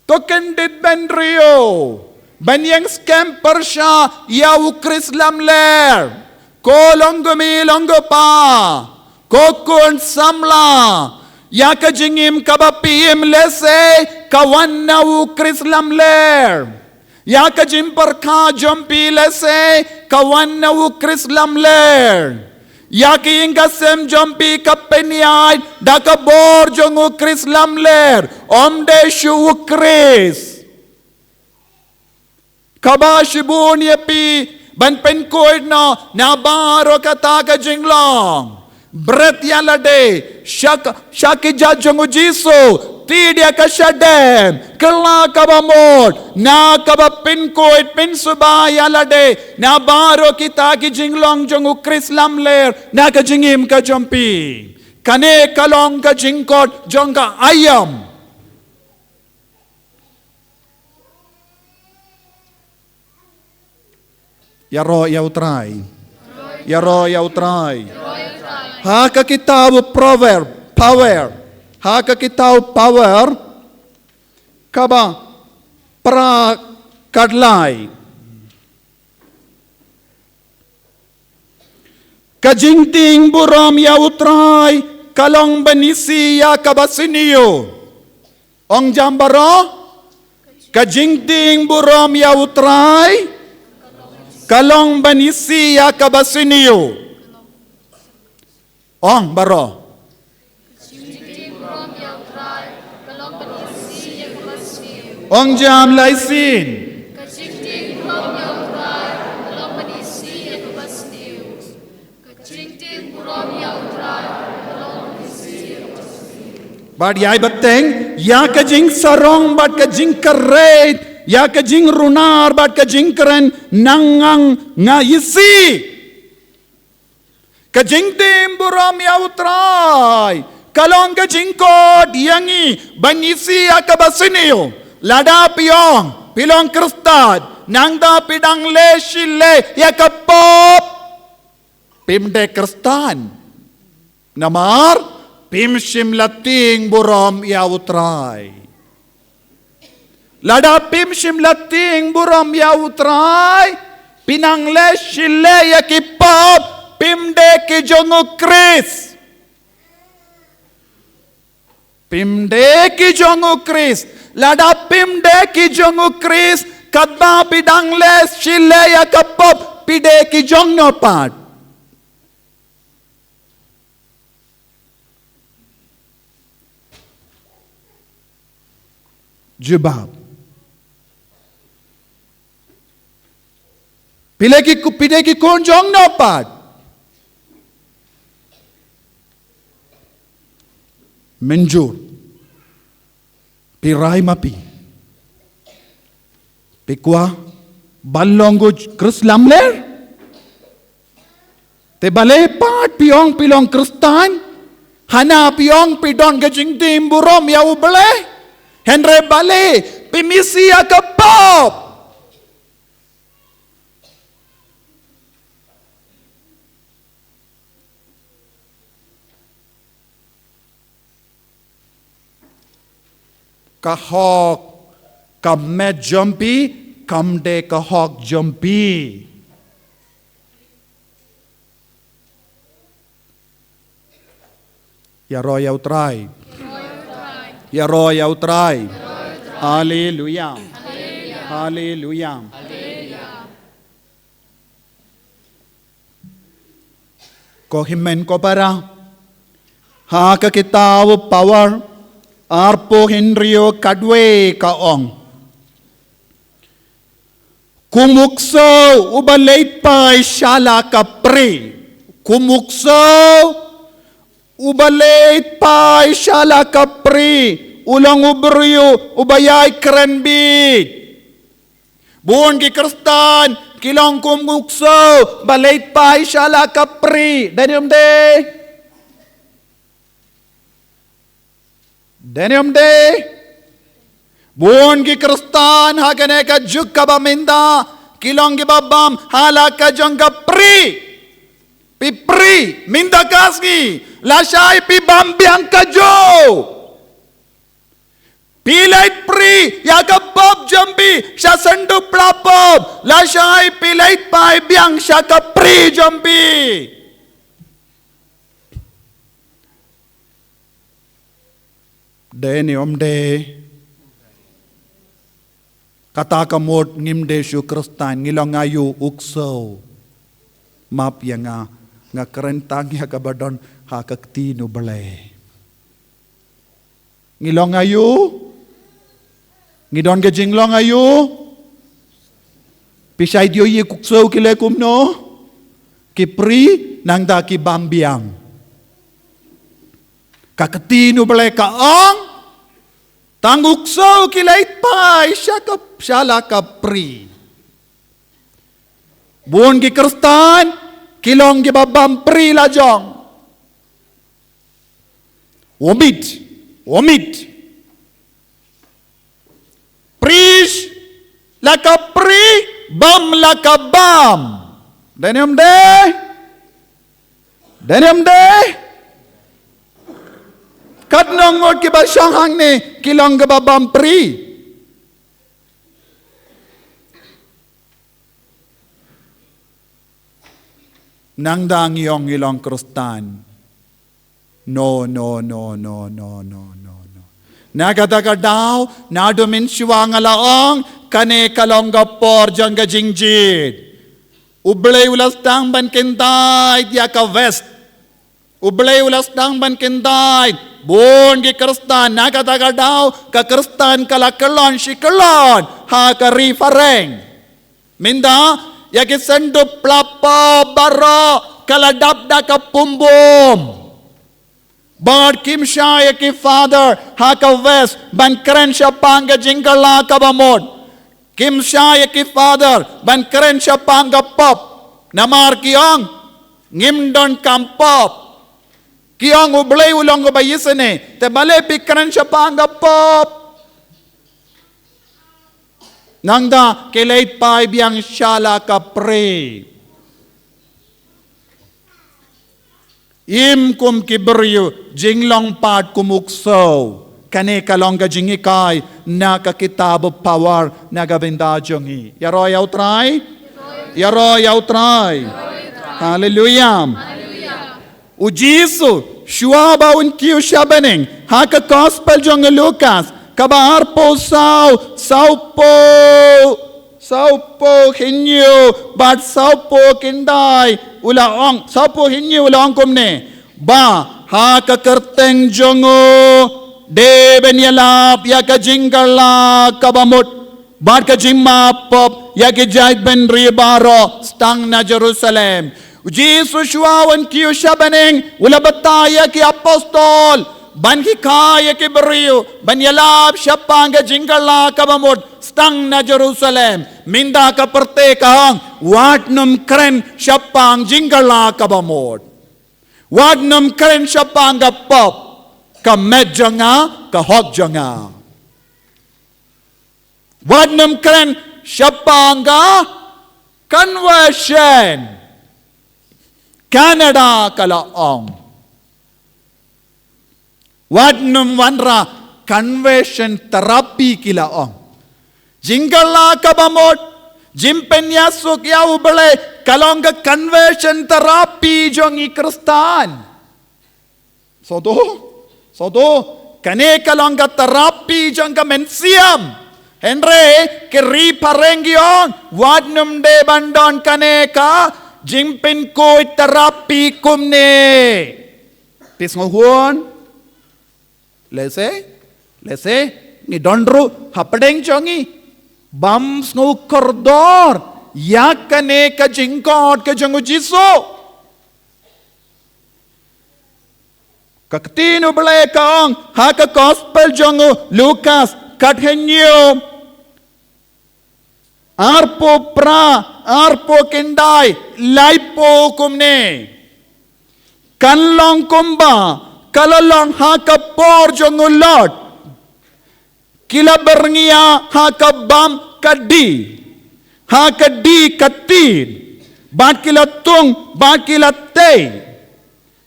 To kyndit bynriew ban ïeng skhem pyrshah ïa U Khrist lamler. Ko long kmie, long kpa, ko khun samla, ïa ka jingim kaba phi im lehse ka wan na U Khrist lamler. Ïa ka jingpyrkhat jong phi lehse ka wan na U Khrist lamler. Ïa ka ïing ka sem jong phi ka pynïaid da ka bor jong U Khrist lamler, ym dei shuh U Khrist. Kaba shibun ïa phi ban pynkhuid noh na baroh kata ka jinglong. Bret ïa lade sha ka, sha ki jait jong U Jisu, tied ïa ka shadem, kylla kaba mut, na kaba pynkhuid pynsuba ïa lade na baroh kita ki jinglong jong U Khrist lamler na ka jingim ka jong phi. Kane ka long ka jingkhot jong ka aïom. Ïaroh ïa U Trai. Ïaroh ïa U Trai. Ha ka kitab Proverb, Proverb. Ha ka kitab Proverb, kaba Para Khatlai. Ka jingtieng burom ïa U Trai ka long ban isih ïa kaba sniew. Ong jam baroh. Ka jingtieng burom ïa U Trai ka long ban isih ïa kaba sniew. Ong baroh. Ong jam lai sien. Bad ïai bteng ïa ka jingsarong bad ka jingkyrhai, ïa ka jingrunar bad ka jingkren nang nga isih. Ka jingtieng burom ïa U Trai ka long ka jingkhot ïa ngi ban isih ïa kaba sniew. Lada phi ong phi long Khristan, nangta phi dang leh shi leh ïa ka pop, phim dei Khristan. Namar phim shym la tieng burom ïa U Trai. Lada phim shym la tieng burom ïa U Trai, phi nang leh shi leh ïa ki pop, phim dei ki jong U Khrist. Phim dei ki jong U Khrist. Lada phim dei ki jong U Khrist, katba phi dang leh shi leh ïa ka pop, phi dei ki jong no pat? Jubab. Phi dei ki, phi dei ki khun jong no pat? Mynjur. Phi rai ma phi. Phi kwah ban long u Khrist lamler? Te balei pat phi ong phi long Khristan? Hana phi ong phi don ka jingtieng burom ïa U Blei? Hynrei balei phim isih ïa ka pop? Ka hok, ka met jong phi kam dei ka hok jong phi. Ïaroh ïa U Trai. Ïaroh ïa U Trai. Haleluia. Haleluia. Ko hynmen ko para, ha ka kitab Proverb arphew hynriew khatwei ka ong, kum u ksew uba leit phai sha la ka pri. Kum u ksew uba leit phai sha la ka pri u long u briew uba ïai kren bieit. Bun ki Khristan ki long kum u ksew ba leit phai sha la ka pri. Dei ne ym dei? Dei ne ym dei? Bun ki Khristan ha kane ka juk kaba mynta ki long kiba bam ha la ka jong ka pri. Phi pri mynta ka sngi, lashai phi bam biang ka ju. Phi leit pri ïa ka pop jong phi sha synduk pla pop, lashai phi leit phai biang sha ka pri jong phi. Dei ne ym dei? Kata ka mut ngim dei shuh Khristan, ngi long aïu? U ksew. Map ïa nga, nga kren tang ïa kaba don ha ka ktien U Blei. Ngi long aïu? Ngi don ka jinglong aïu? Phi shait ïohi u ksew ki leh kumno? Ki pri, nangta ki bam biang. Ka ktien U Blei ka ong, tang u ksew ki leit phai sha ka, sha la ka pri. Bun ki Khristan ki long kiba bam pri la jong. Wamit, wamit. Pri la ka pri, bam la ka bam. Dei ne ym dei? Dei ne ym dei? Katno ngut kiba shong hangne ki long kiba bam pri? Nang dang ïong ilong Khristan. No, no, no, no, no, no, no, no. Na kata ka daw, naduh mynshuwa nga la ong, kane ka long ka por jong ka jingjied. U Blei u la sdang ban kyntait ïa ka west. U Blei u la sdang ban kyntait. Bun ki Khristan, na kata ka daw, ka Khristan ka la kyllon shi kyllon ha ka ri phareng. Mynta, ïa ki syndup pla pop baroh, ka la dap da ka pumbum. Bad kim shah ïa ki father, ha ka west, ban kren shaphang ka jingkylla kaba mut. Kim shah ïa ki father, ban kren shaphang ka pop. Namar ki ong, ngim donkam pop. Ki ong U Blei u long uba ïasnoh, te balei phi kren shaphang ka pop. Nangta ki leit phai biang sha la ka pyrthei. Im kum ki briew, jinglong pat kum u ksew. Kane ka long ka jinghikai na ka kitab u Proverb na ka bynta jong ngi. Ïaroh ïa U Trai. Ïaroh ïa U Trai. Haleluia. U Jisu, shuwa ba un kiew sha bneng, ha ka gospel jong u Lukas, kaba arphew saw, sawphew, sawphew hynñiew, bad sawphew khyndai, u la ong, sawphew hynñiew u la ong kumne, ba, ha ka kyrteng jong u, dei ban ïalap, ïa ka jingkylla kaba mut. Bad ka jingmap pop, ïa ki jaitbynriew baroh, sdang na Jerusalem. U Jisu shuwa un kiew sha bneng, u la batai ïa ki apostol. Ban hikai ïa ki briew, ban ïalap shaphang ka jingkylla kaba mut, sdang na Jerusalem. Mynta ka pyrthei ka ong, wat nym kren shaphang jingkylla kaba mut. Wat nym kren shaphang ka pop, ka met jong nga, ka hok jong nga. Wat nym kren shaphang ka conversion. Canada ka la ong. Wat nym wanrah conversion therapy ki la ong. Jingkylla kaba mut, jingpynïasuk ïa U Blei, ka long ka conversion therapy jong ngi Khristan. Sngewthuh, sngewthuh, kane ka long ka therapy jong ka mynsiem. Hynrei, ki ri phareng ki ong, wat nym dei ban don kane ka, jingpynkhuid therapy kumne. Phi sngewhun, lehse, lehse, ngi don ruh, hapdeng jong ngi, bym sngew kordor, ïa kane ka jingkhot ka jong u Jisu. Ka ktien U Blei ka ong, ha ka gospel jong u Lukas, khathynñiew. Arphew phra, arphew khyndai, laiphew kumne. Kan long kumba, ka la long ha ka por jong u Lot. Ki la byrngia ha ka bam ka dih, ha ka dih ka tied, bad ki la thung, bad ki la tei.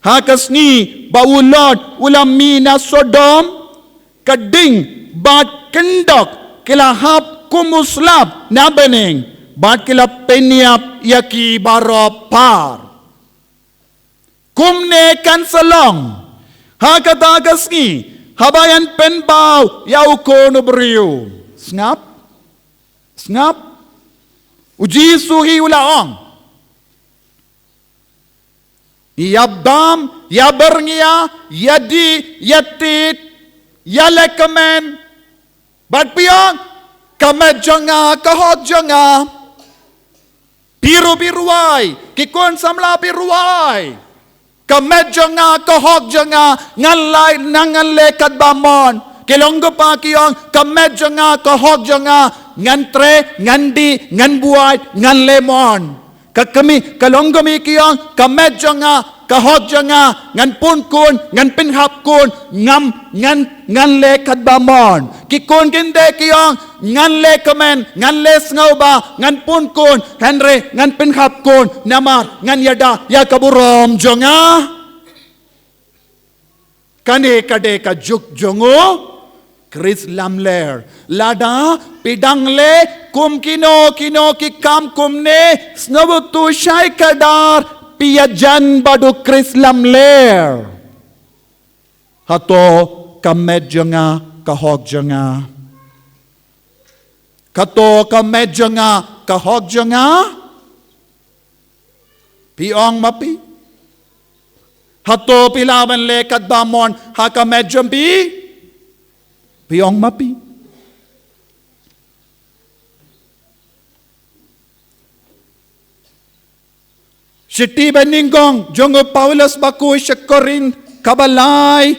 Ha ka sngi ba u Lot u la mih na Sodom, ka ding bad kyndok ki la hap kum u slap na bneng, bad ki la pynïap ïa ki baroh phar. Kumne kan sa long ha kata ka sngi, haba yn pynpaw ïa u Khun u briew. Sngap? Sngap? U Jisu hi u la ong. Ïa bam, ïa byrngia, ïa dih, ïa tied, ïa lehkmen. Bad phi ong, ka met jong nga, ka hok jong nga. Phi ruh phi rwai, ki khun samla phi rwai. Ka met jong nga, ka hok jong nga, ngan leh, ngan leh katba mon. Ki longkpa ki ong, ka met jong nga, ka hok jong nga, ngan treh, ngan dih, ngan buaid, ngan leh mon. Ka kmie, ka longkmie ki ong, ka met jong nga, ka hok jong nga, ngan pun khun, ngan pynhap khun, ngam, ngan, ngan leh katba mon. Ki khun kynthei ki ong, ngan lehkmen, ngan leh sngewbha, ngan pun khun, hynrei ngan pynhap khun, namar ngan ïada ïa ka burom jong nga. Kane ka dei ka juk jong u Khrist lamler. Lada phi dang leh kum kino kino ki kam kumne, sngewbha to shai kdar, ïajan bad u Khrist lamler. Hato ka met jong nga ka hok jong nga? Hato ka met jong nga ka hok jong nga? Phi ong ma phi? Hato phi lah ban leh katba mon ha ka met jong phi? Phi ong ma phi? Shithi ba nyngkong jong u Paulus bakhuid sha Korinth kaba lai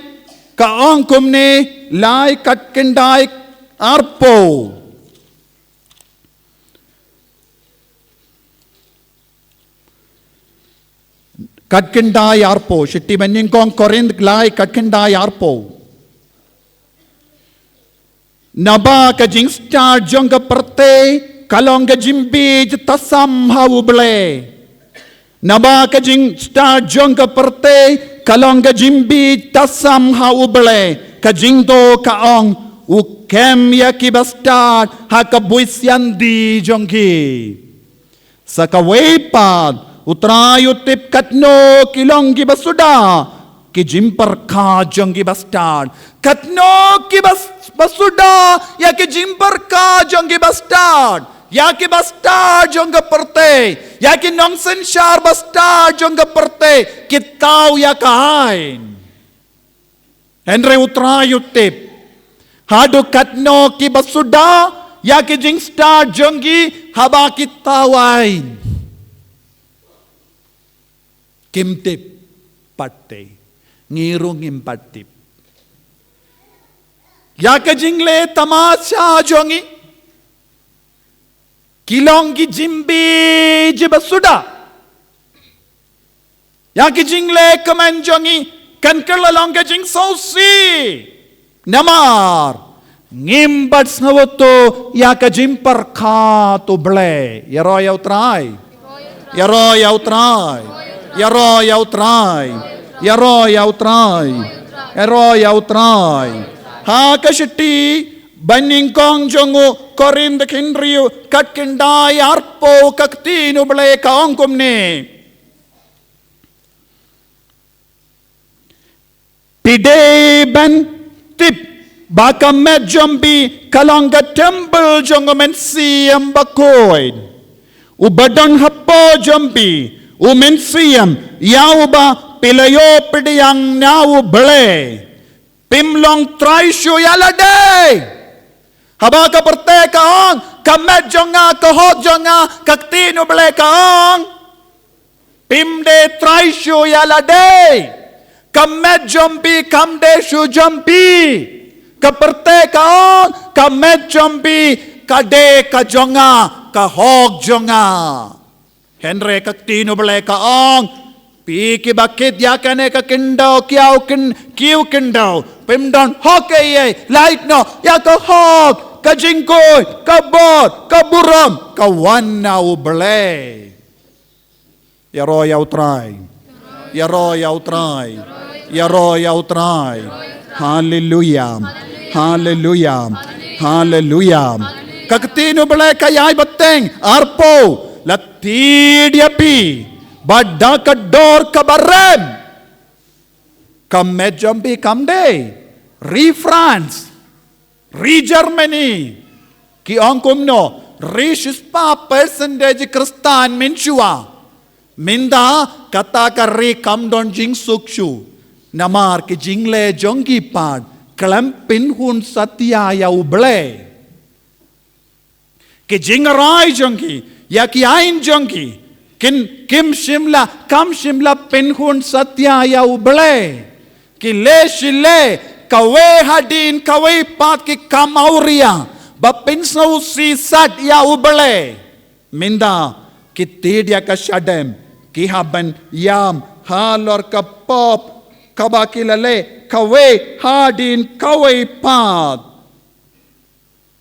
ka ong kumne, lai Katkhyndai arphew. Katkhyndai arphew, shithi ba nyngkong Korinth lai Katkhyndai arphew. Naba ka jingstad jong ka pyrthei ka long ka jingbiej tasam ha U Blei. Naba ka jingstad jong ka pyrthei ka long ka jingbiej tasam ha U Blei. Ka jingthoh ka ong, u kem ïa ki bastad ha ka buit sianti jong ki. Sa kawei pat, U Trai u tip katno ki long ki basuda, ki jingpyrkhat jong ki bastad. Katno ki bas-, basuda ïa ki jingpyrkhat jong ki bastad, ïa ki bastad jong ka pyrthei, ïa ki nongsynshar bastad jong ka pyrthei, ki thaw ïa ka aiñ. Hynrei U Trai u tip haduh katno ki basuda ïa ki jingstad jong ki haba ki thaw aiñ. Kim tip pat te, ngi ruh ngim pat tip ïa ka jingleh tamasha jong ngi. Ki long ki jingbiej basuda. Ïa ki jingleh kmen jong ngi kan kylla long ka jingsngewsih. Namar ngim pat sngewthuh ïa ka jingpyrkhat U Blei. Ïaroh ïa U Trai. Ïaroh ïa U Trai. Ïaroh ïa U Trai. Ïaroh ïa U Trai. Ïaroh ïa U Trai. Ha ka shithi ba nyngkong jong u Korinth, ka hynriew, Katkhyndai arphew, ka ktien U Blei ka ong kumne. Phi dei ban tip ba ka met jong phi ka long ka templ jong u Mynsiem Bakhuid, uba don hapoh jong phi, u Mynsiem ïa uba phi la ïoh pdiang na U Blei. Phim long trai shuh ïa lade. Haba ka pyrthei ka ong ka met jong nga, ka hok jong nga, ka ktien U Blei ka ong phim dei trai shuh ïa lade. Ka met jong phi kam dei shuh jong phi. Ka pyrthei ka ong ka met jong phi ka dei ka jong nga, ka hok jong nga. Hynrei ka ktien U Blei ka ong, phi kiba kit ïa kane ka khyndew, kiew khyn-, kiew khyndew, phim don hok ei ei, lait noh ïa ka hok, ka jingkhuid, ka bor, ka burom ka wan na U Blei. Ïaroh ïa U Trai. Ïaroh ïa U Trai. Ïaroh ïa U Trai. Haleluia. Haleluia. Haleluia. Ka ktien U Blei ka ïai bteng, arphew, la thied ïa phi bad da ka dor kaba rem. Ka met jong phi kam dei ri France, ri Germany. Ki ong kumno, ri shispah percent dei ki Khristan mynshuwa. Mynta kata ka ri kam don jingsuk shuh. Namar ki jingleh jong ki pat khlem pynhun satia ïa U Blei. Ki jingrai jong ki ïa ki aiñ jong ki kin, kim shym la, kam shym la pynhun satia ïa U Blei. Ki leh shi leh kawei hadien kawei pat, ki kam awria ba pynsngewsih sat ïa U Blei. Mynta ki thied ïa ka shadem, ki hap ban ïam halor ka pop kaba ki la leh kawei hadien kawei pat.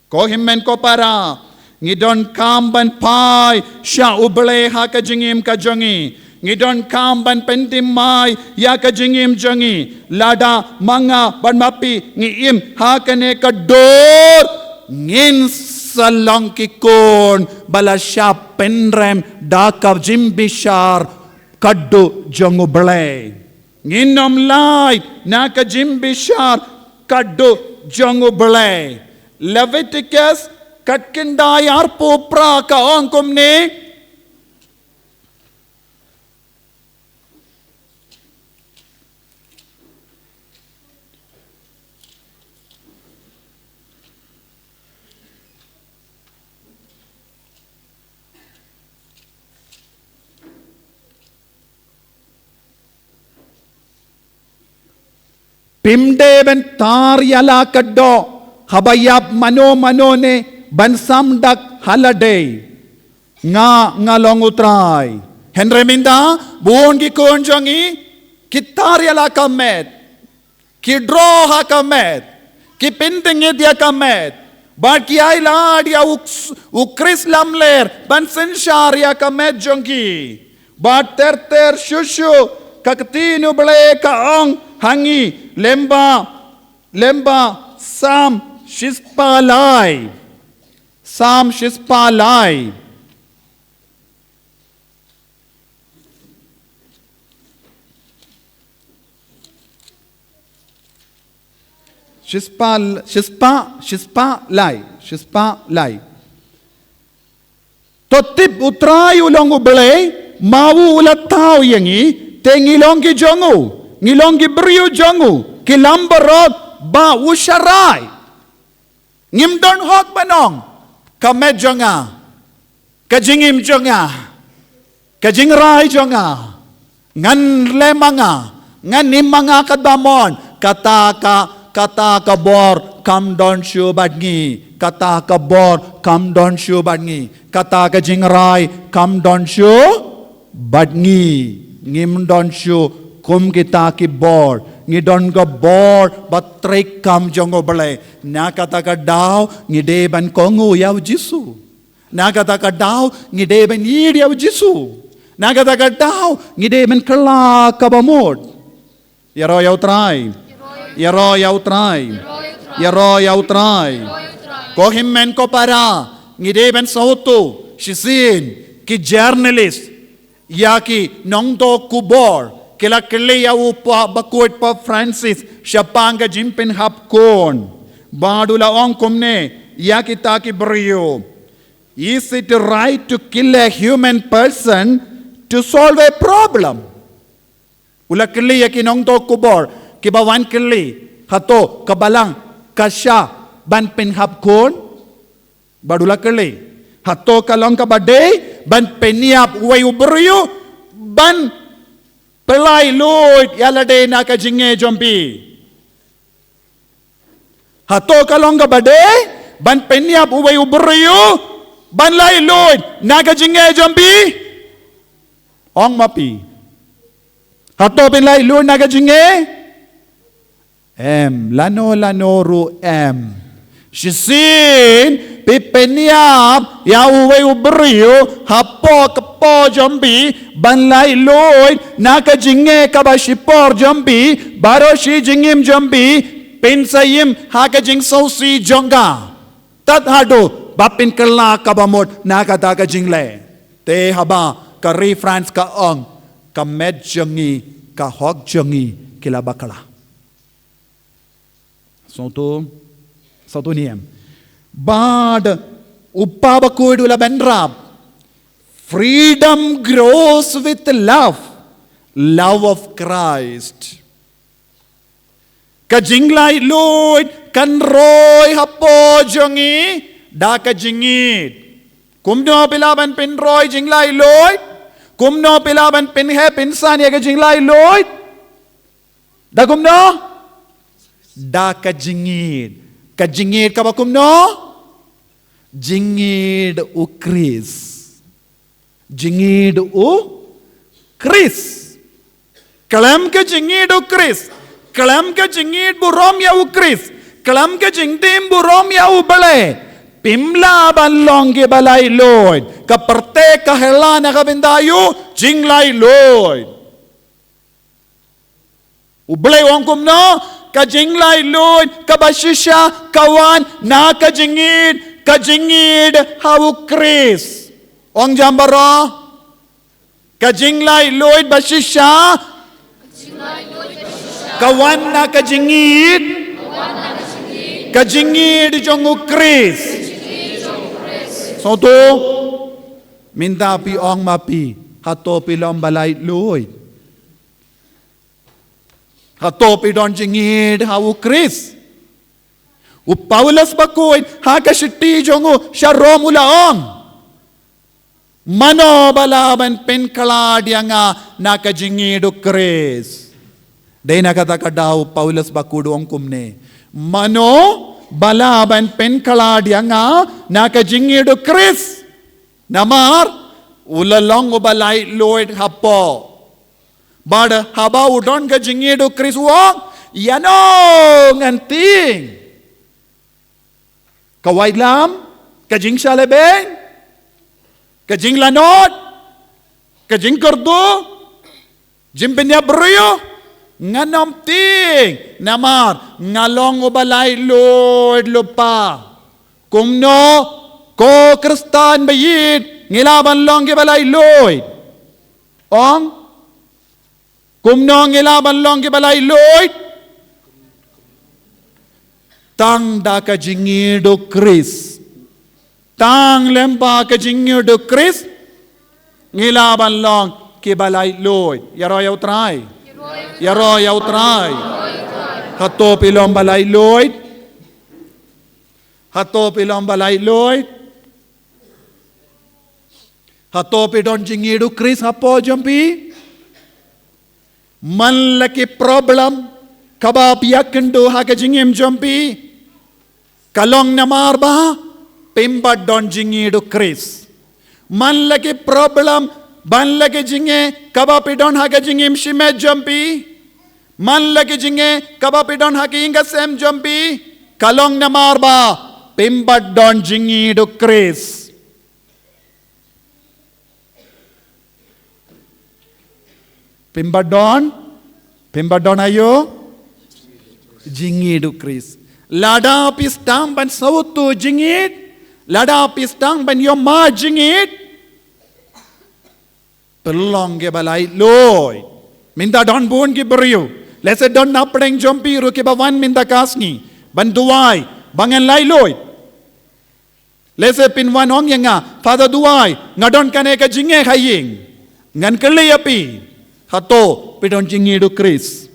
Ko hynmen ko para, ngi donkam ban phai sha U Blei ha ka jingim ka jong ngi. Ngi donkam ban pynthymmai ïa ka jingim jong ngi. Lada ma nga bad ma phi ngi im ha kane ka dur, ngin sa long ki khun ba la shah pynrem da ka jingbishar ka duh jong U Blei. Ngin ym lait na ka jingbishar ka duh jong U Blei. Leviticus khatkhyndai arphew phra ka ong kumne. Phim dei ban tar ïa la ka doh haba ïap mano mano ne ban sam dak ha lade. Nga, nga long U Trai. Hynrei mynta, bun ki khun jong ngi ki tar ïa la ka met, ki draw ha ka met, ki pyntngit ïa ka met, bad ki ailad ïa U, U Khrist lamler ban synshar ïa ka met jong ki. Bad ter ter shuh shuh ka ktien U Blei ka ong ha ngi, lyngba, lyngba Salm shispah lai. Salm shispah lai. Shispah, shispah, shispah lai, shispah lai. To tip U Trai u long U Blei, ma u u la thaw ïa ngi, te ngi long ki jong u, ngi long ki briew jong u, ki lam baroh ba u sharai. Ngim don hok ban ong, ka met jong nga, ka jingim jong nga, ka jingrai jong nga, ngan leh ma nga, ngan im ma nga katba mon, kata ka, kata ka bor kam don shuh bad ngi, kata ka bor kam don shuh bad ngi, kata ka jingrai kam don shuh bad ngi. Ngim don shuh kum kita ki bor, ngi don ka bor ba treikam jong U Blei. Na kata ka daw ngi dei ban kohnguh ïa U Jisu. Na kata ka daw ngi dei ban ïeit ïa U Jisu. Na kata ka daw ngi dei ban kylla kaba mut. Ïaroh ïa U Trai. Ïaroh ïa U Trai. Ïaroh ïa U Trai. Ko hynmen ko para, ngi dei ban sngewthuh shisien, ki journalist, ïa ki nongthoh khubor, ki la kylli ïa u Pope, bakhuid Pope Francis, shaphang ka jingpynhap khun. Bad u la ong kumne ïa kita ki briew: Is it right to kill a human person to solve a problem? U la kylli ïa ki nongthoh khubor kiba wan kylli, hato ka balang ka shah ban pynhap khun? Bad u la kylli, hato ka long kaba dei ban pynïap uwei u briew ban pyllait luid ïa lade na ka jingngeit jong phi? Hato ka long kaba dei ban pynïap uwei u briew ban lait luid na ka jingngeit jong phi? Ong ma phi, hato phin lait luid na ka jingngeit? Em, lano lano ruh em. Shisien phi pynïap ïa uwei u briew hapoh ka por jong phi ban lait luid na ka jingngeit kaba shipor jong phi, baroh shi jingim jong phi phin sa im ha ka jingsngewsih jong ka, tad haduh ba phin kylla kaba mut na kata ka jingleh. Te haba ka Ri France ka ong, ka met jong ngi, ka hok jong ngi ki la bakla. Sngewthuh, sngewthuh ne em? Bad u Pope bakhuid u la bynrap: Freedom grows with love, love of Christ. Ka jinglait luid kan roi hapoh jong ngi da ka jingngeit. Kumno phi lah ban pynroi jinglait luid? Kumno phi lah ban pynheh pynsan ïa ka jinglait luid? Da kumno? Da ka jingngeit. Ka jingngeit kaba kumno? Jingngeit U Khrist. Jingngeit U Khrist. Khlem ka jingngeit U Khrist, khlem ka jingngeit burom ïa U Khrist, khlem ka jingtim burom ïa U Blei, phim lah ban long kiba lait luid. Ka pyrthei ka hela na ka bynta ïa u jinglait luid. U Blei u ong kumno? Ka jinglait luid kaba shisha ka wan na ka jingngeit, ka jingngeit ha U Khrist. Ong jam baroh. Ka jinglaitluid ba shisha ka wan na ka jingïeid, ka jingïeid jong u Khrist. Sngewthuh, mynta phi ong ma phi, hato phi long ba laitluid? Hato phi don jingïeid ha u Khrist? U Paulus bakhuid ha ka shithi jong u sha Rom u la ong, mano ba lah ban pynkhlad ïa nga na ka jingïeid u Khrist? Dei na kata ka daw u Paulus bakhuid u ong kumne, mano ba lah ban pynkhlad ïa nga na ka jingïeid u Khrist? Namar u la long uba laitluid hapoh. Bad haba u don ka jingïeid u Khrist u ong, ïano ngan tieng? Ka waitlam, ka jingshah lehbeiñ, ka jinglanot, ka jingkyrduh, jingpynïap briew? Ngan ym tieng, namar nga long uba laitluid lypa. Kumno ko Khristan ba ïeid ngi lah ban long kiba laitluid? Ong, kumno ngi lah ban long kiba laitluid? Tang da ka jingïeid u Khrist. Tang lem bad ka jingïeid u Khrist ngi lah ban long kiba laitluid. Ïaroh ïa u Trai. Ïaroh ïa u Trai. Hato phi long ba laitluid? Hato phi long ba laitluid? Hato phi don jingïeid u Khrist hapoh jong phi? Man la ki problem kaba phi ïakynduh ha ka jingim jong phi, ka long namar ba phim pat don jingïeid u Khrist. Man la ki problem, man la ki jingeh kaba phi don ha ka jingim shimet jong phi, man la ki jingeh kaba phi don ha ka ïing ka sem jong phi, ka long namar ba phim pat don jingïeid u Khrist. Phim pat don, phim pat don aïu? Jingïeid u Khrist. Lada phi sdang ban sngewthuh jingïeid, lada phi sdang ban ïohmad jingïeid, phi long kiba laitluid. Mynta don bun ki briew, lehse don na pdeng jong phi ruh kiba wan mynta ka sngi ban duwai ba ngan laitluid. Lehse phin wan ong ïa nga, Father, duwai, nga don kane ka jingeh ha ïing. Ngan kylli ïa phi, hato phi don jingïeid u Khrist?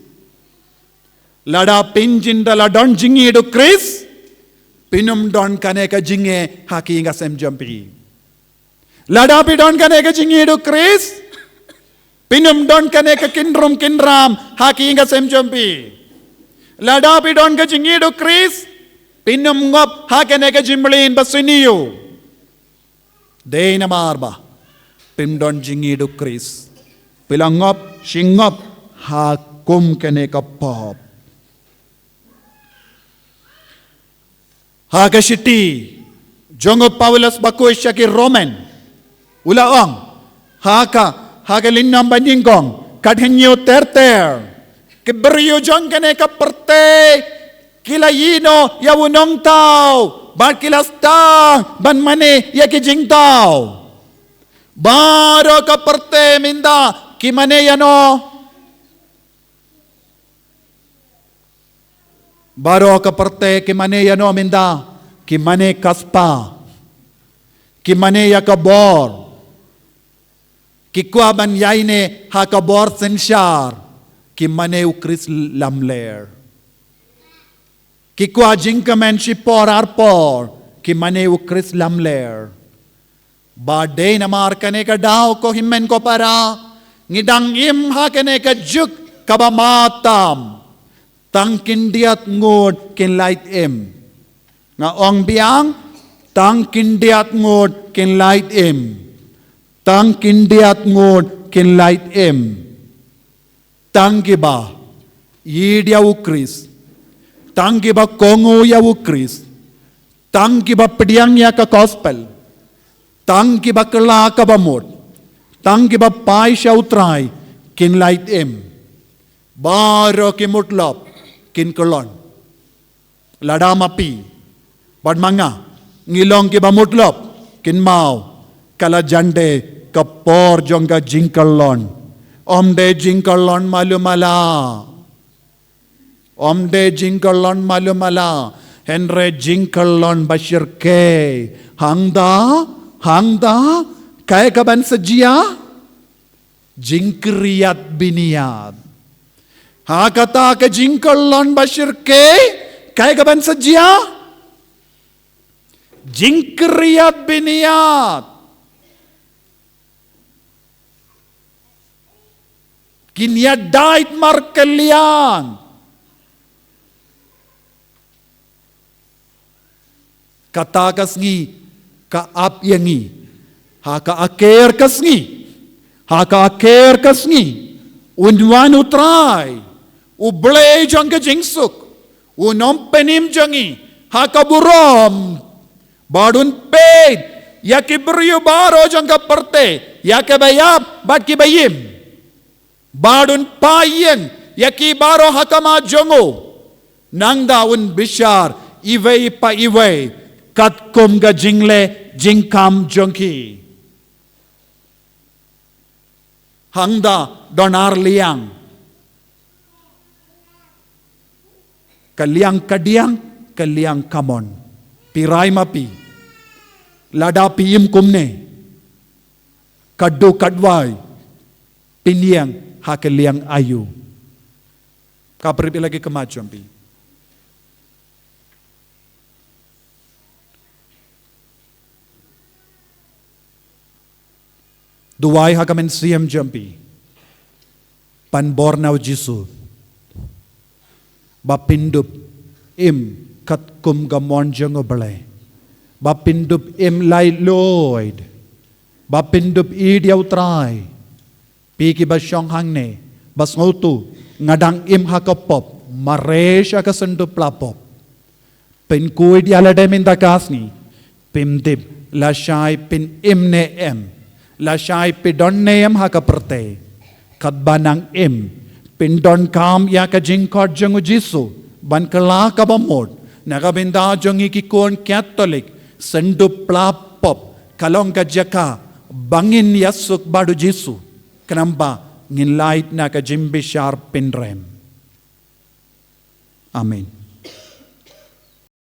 Lada phin jin da la don jingïeid u Khrist, phin ym don kane ka jingeh ha ka ïing ka sem jong phi. Lada phi don kane ka jingïeid u Khrist, phin ym don kane ka kynrum kynram ha ka ïing ka sem jong phi. Lada phi don ka jingïeid u Khrist, phin ym ngop ha kane ka jingmlien ba sniew. Dei namar ba phim don jingïeid u Khrist, phi la ngop shi ngop ha kum kane ka pop. Ha ka shithi jong u Paulus bakhuid sha ki Roman, u la ong ha ka, ha ka lynnong banyngkong, ka dkhot hynñiew ter ter, ki briew jong kane ka pyrthei ki la ïehnoh ïa u Nongthaw bad ki la sdang ban mane ïa ki jingthaw. Baroh ka pyrthei mynta ki mane ïano? Baroh ka pyrthei ki mane ïano mynta? Ki mane ka spah. Ki mane ïa ka bor. Ki kwah ban ïaineh ha ka bor synshar. Ki mane u Khrist lamler. Ki kwah jingkmen shipor arpor. Ki mane u Khrist lamler. Ba dei namar kane ka daw, ko hynmen ko para, ngi dang im ha kane ka juk kaba matam. Tang khyndiat ngut kin lait im. Nga ong biang, tang khyndiat ngut kin lait im. Tang khyndiat ngut kin lait im. Tang kiba ïeid ïa u Khrist, tang kiba kohnguh ïa u Khrist, tang kiba pdiang ïa ka gospel, tang kiba kylla kaba mut, tang kiba phai sha u Trai, kin lait im. Baroh ki mutlop kin kyllon. Lada ma phi bad ma nga ngi long kiba mutlop, kynmaw, ka la jan de Ka por jong ka jingkyllon, ym dei jingkyllon malu mala. Ym dei jingkyllon malu mala. Hynrei jingkyllon ba shyrkhei. Hangta, hangta, kaei kaban sa jia? Jingkriat bniat. Ha kata ka jingkyllon ba shyrkhei, kaei kaban sa jia? Jingkriat bniat. Kin ïa dait markylliang. Kata ka sngi ka ap ïa ngi. Ha ka akhir ka sngi. Ha ka akhir ka sngi. Un wan U Trai, U Blei jong ka jingsuk, un ym pynim jong ngi ha ka burom. Bad un peit ïa ki briew baroh jong ka pyrthei, ïa kiba ïap bad kiba im. Bad un paieng ïa ki baroh ha khmat jong u. Nangta un bishar iwei pa iwei katkum ka jingleh jingkham jong ki. Hangta don ar liang. Ka liang kadiang, ka liang kamon. Phi rai ma phi, lada phi im kumne, katdu katwai phin ïeng ha ka liang aïu? Ka pyrshah ïa la ki khmat jong phi. Duwai ha ka mynsiem jong phi. Pan bor na U Jisu. Ba phin dup im katkum ka mon jong U Blei. Ba phin dup im laitluid. Ba phin dup ïeit ïa U Trai. Phi kiba shong hangne, ba sngewthuh, nga dang im ha ka pop, mareh sha ka syndup pla pop. Pynkhuid ïa lade mynta ka sngi, phim tip lashai phin im ne em, lashai phi don ne em ha ka pyrthei. Katba nang im, phin donkam ïa ka jingkhot jong U Jisu ban kylla kaba mut. Na ka bynta jong ngi ki khun Katholik, syndup pla pop ka long ka jaka ba ngin ïasuk bad U Jisu. Khnang ba ngin lait na ka jingbishar pynrem. Amen.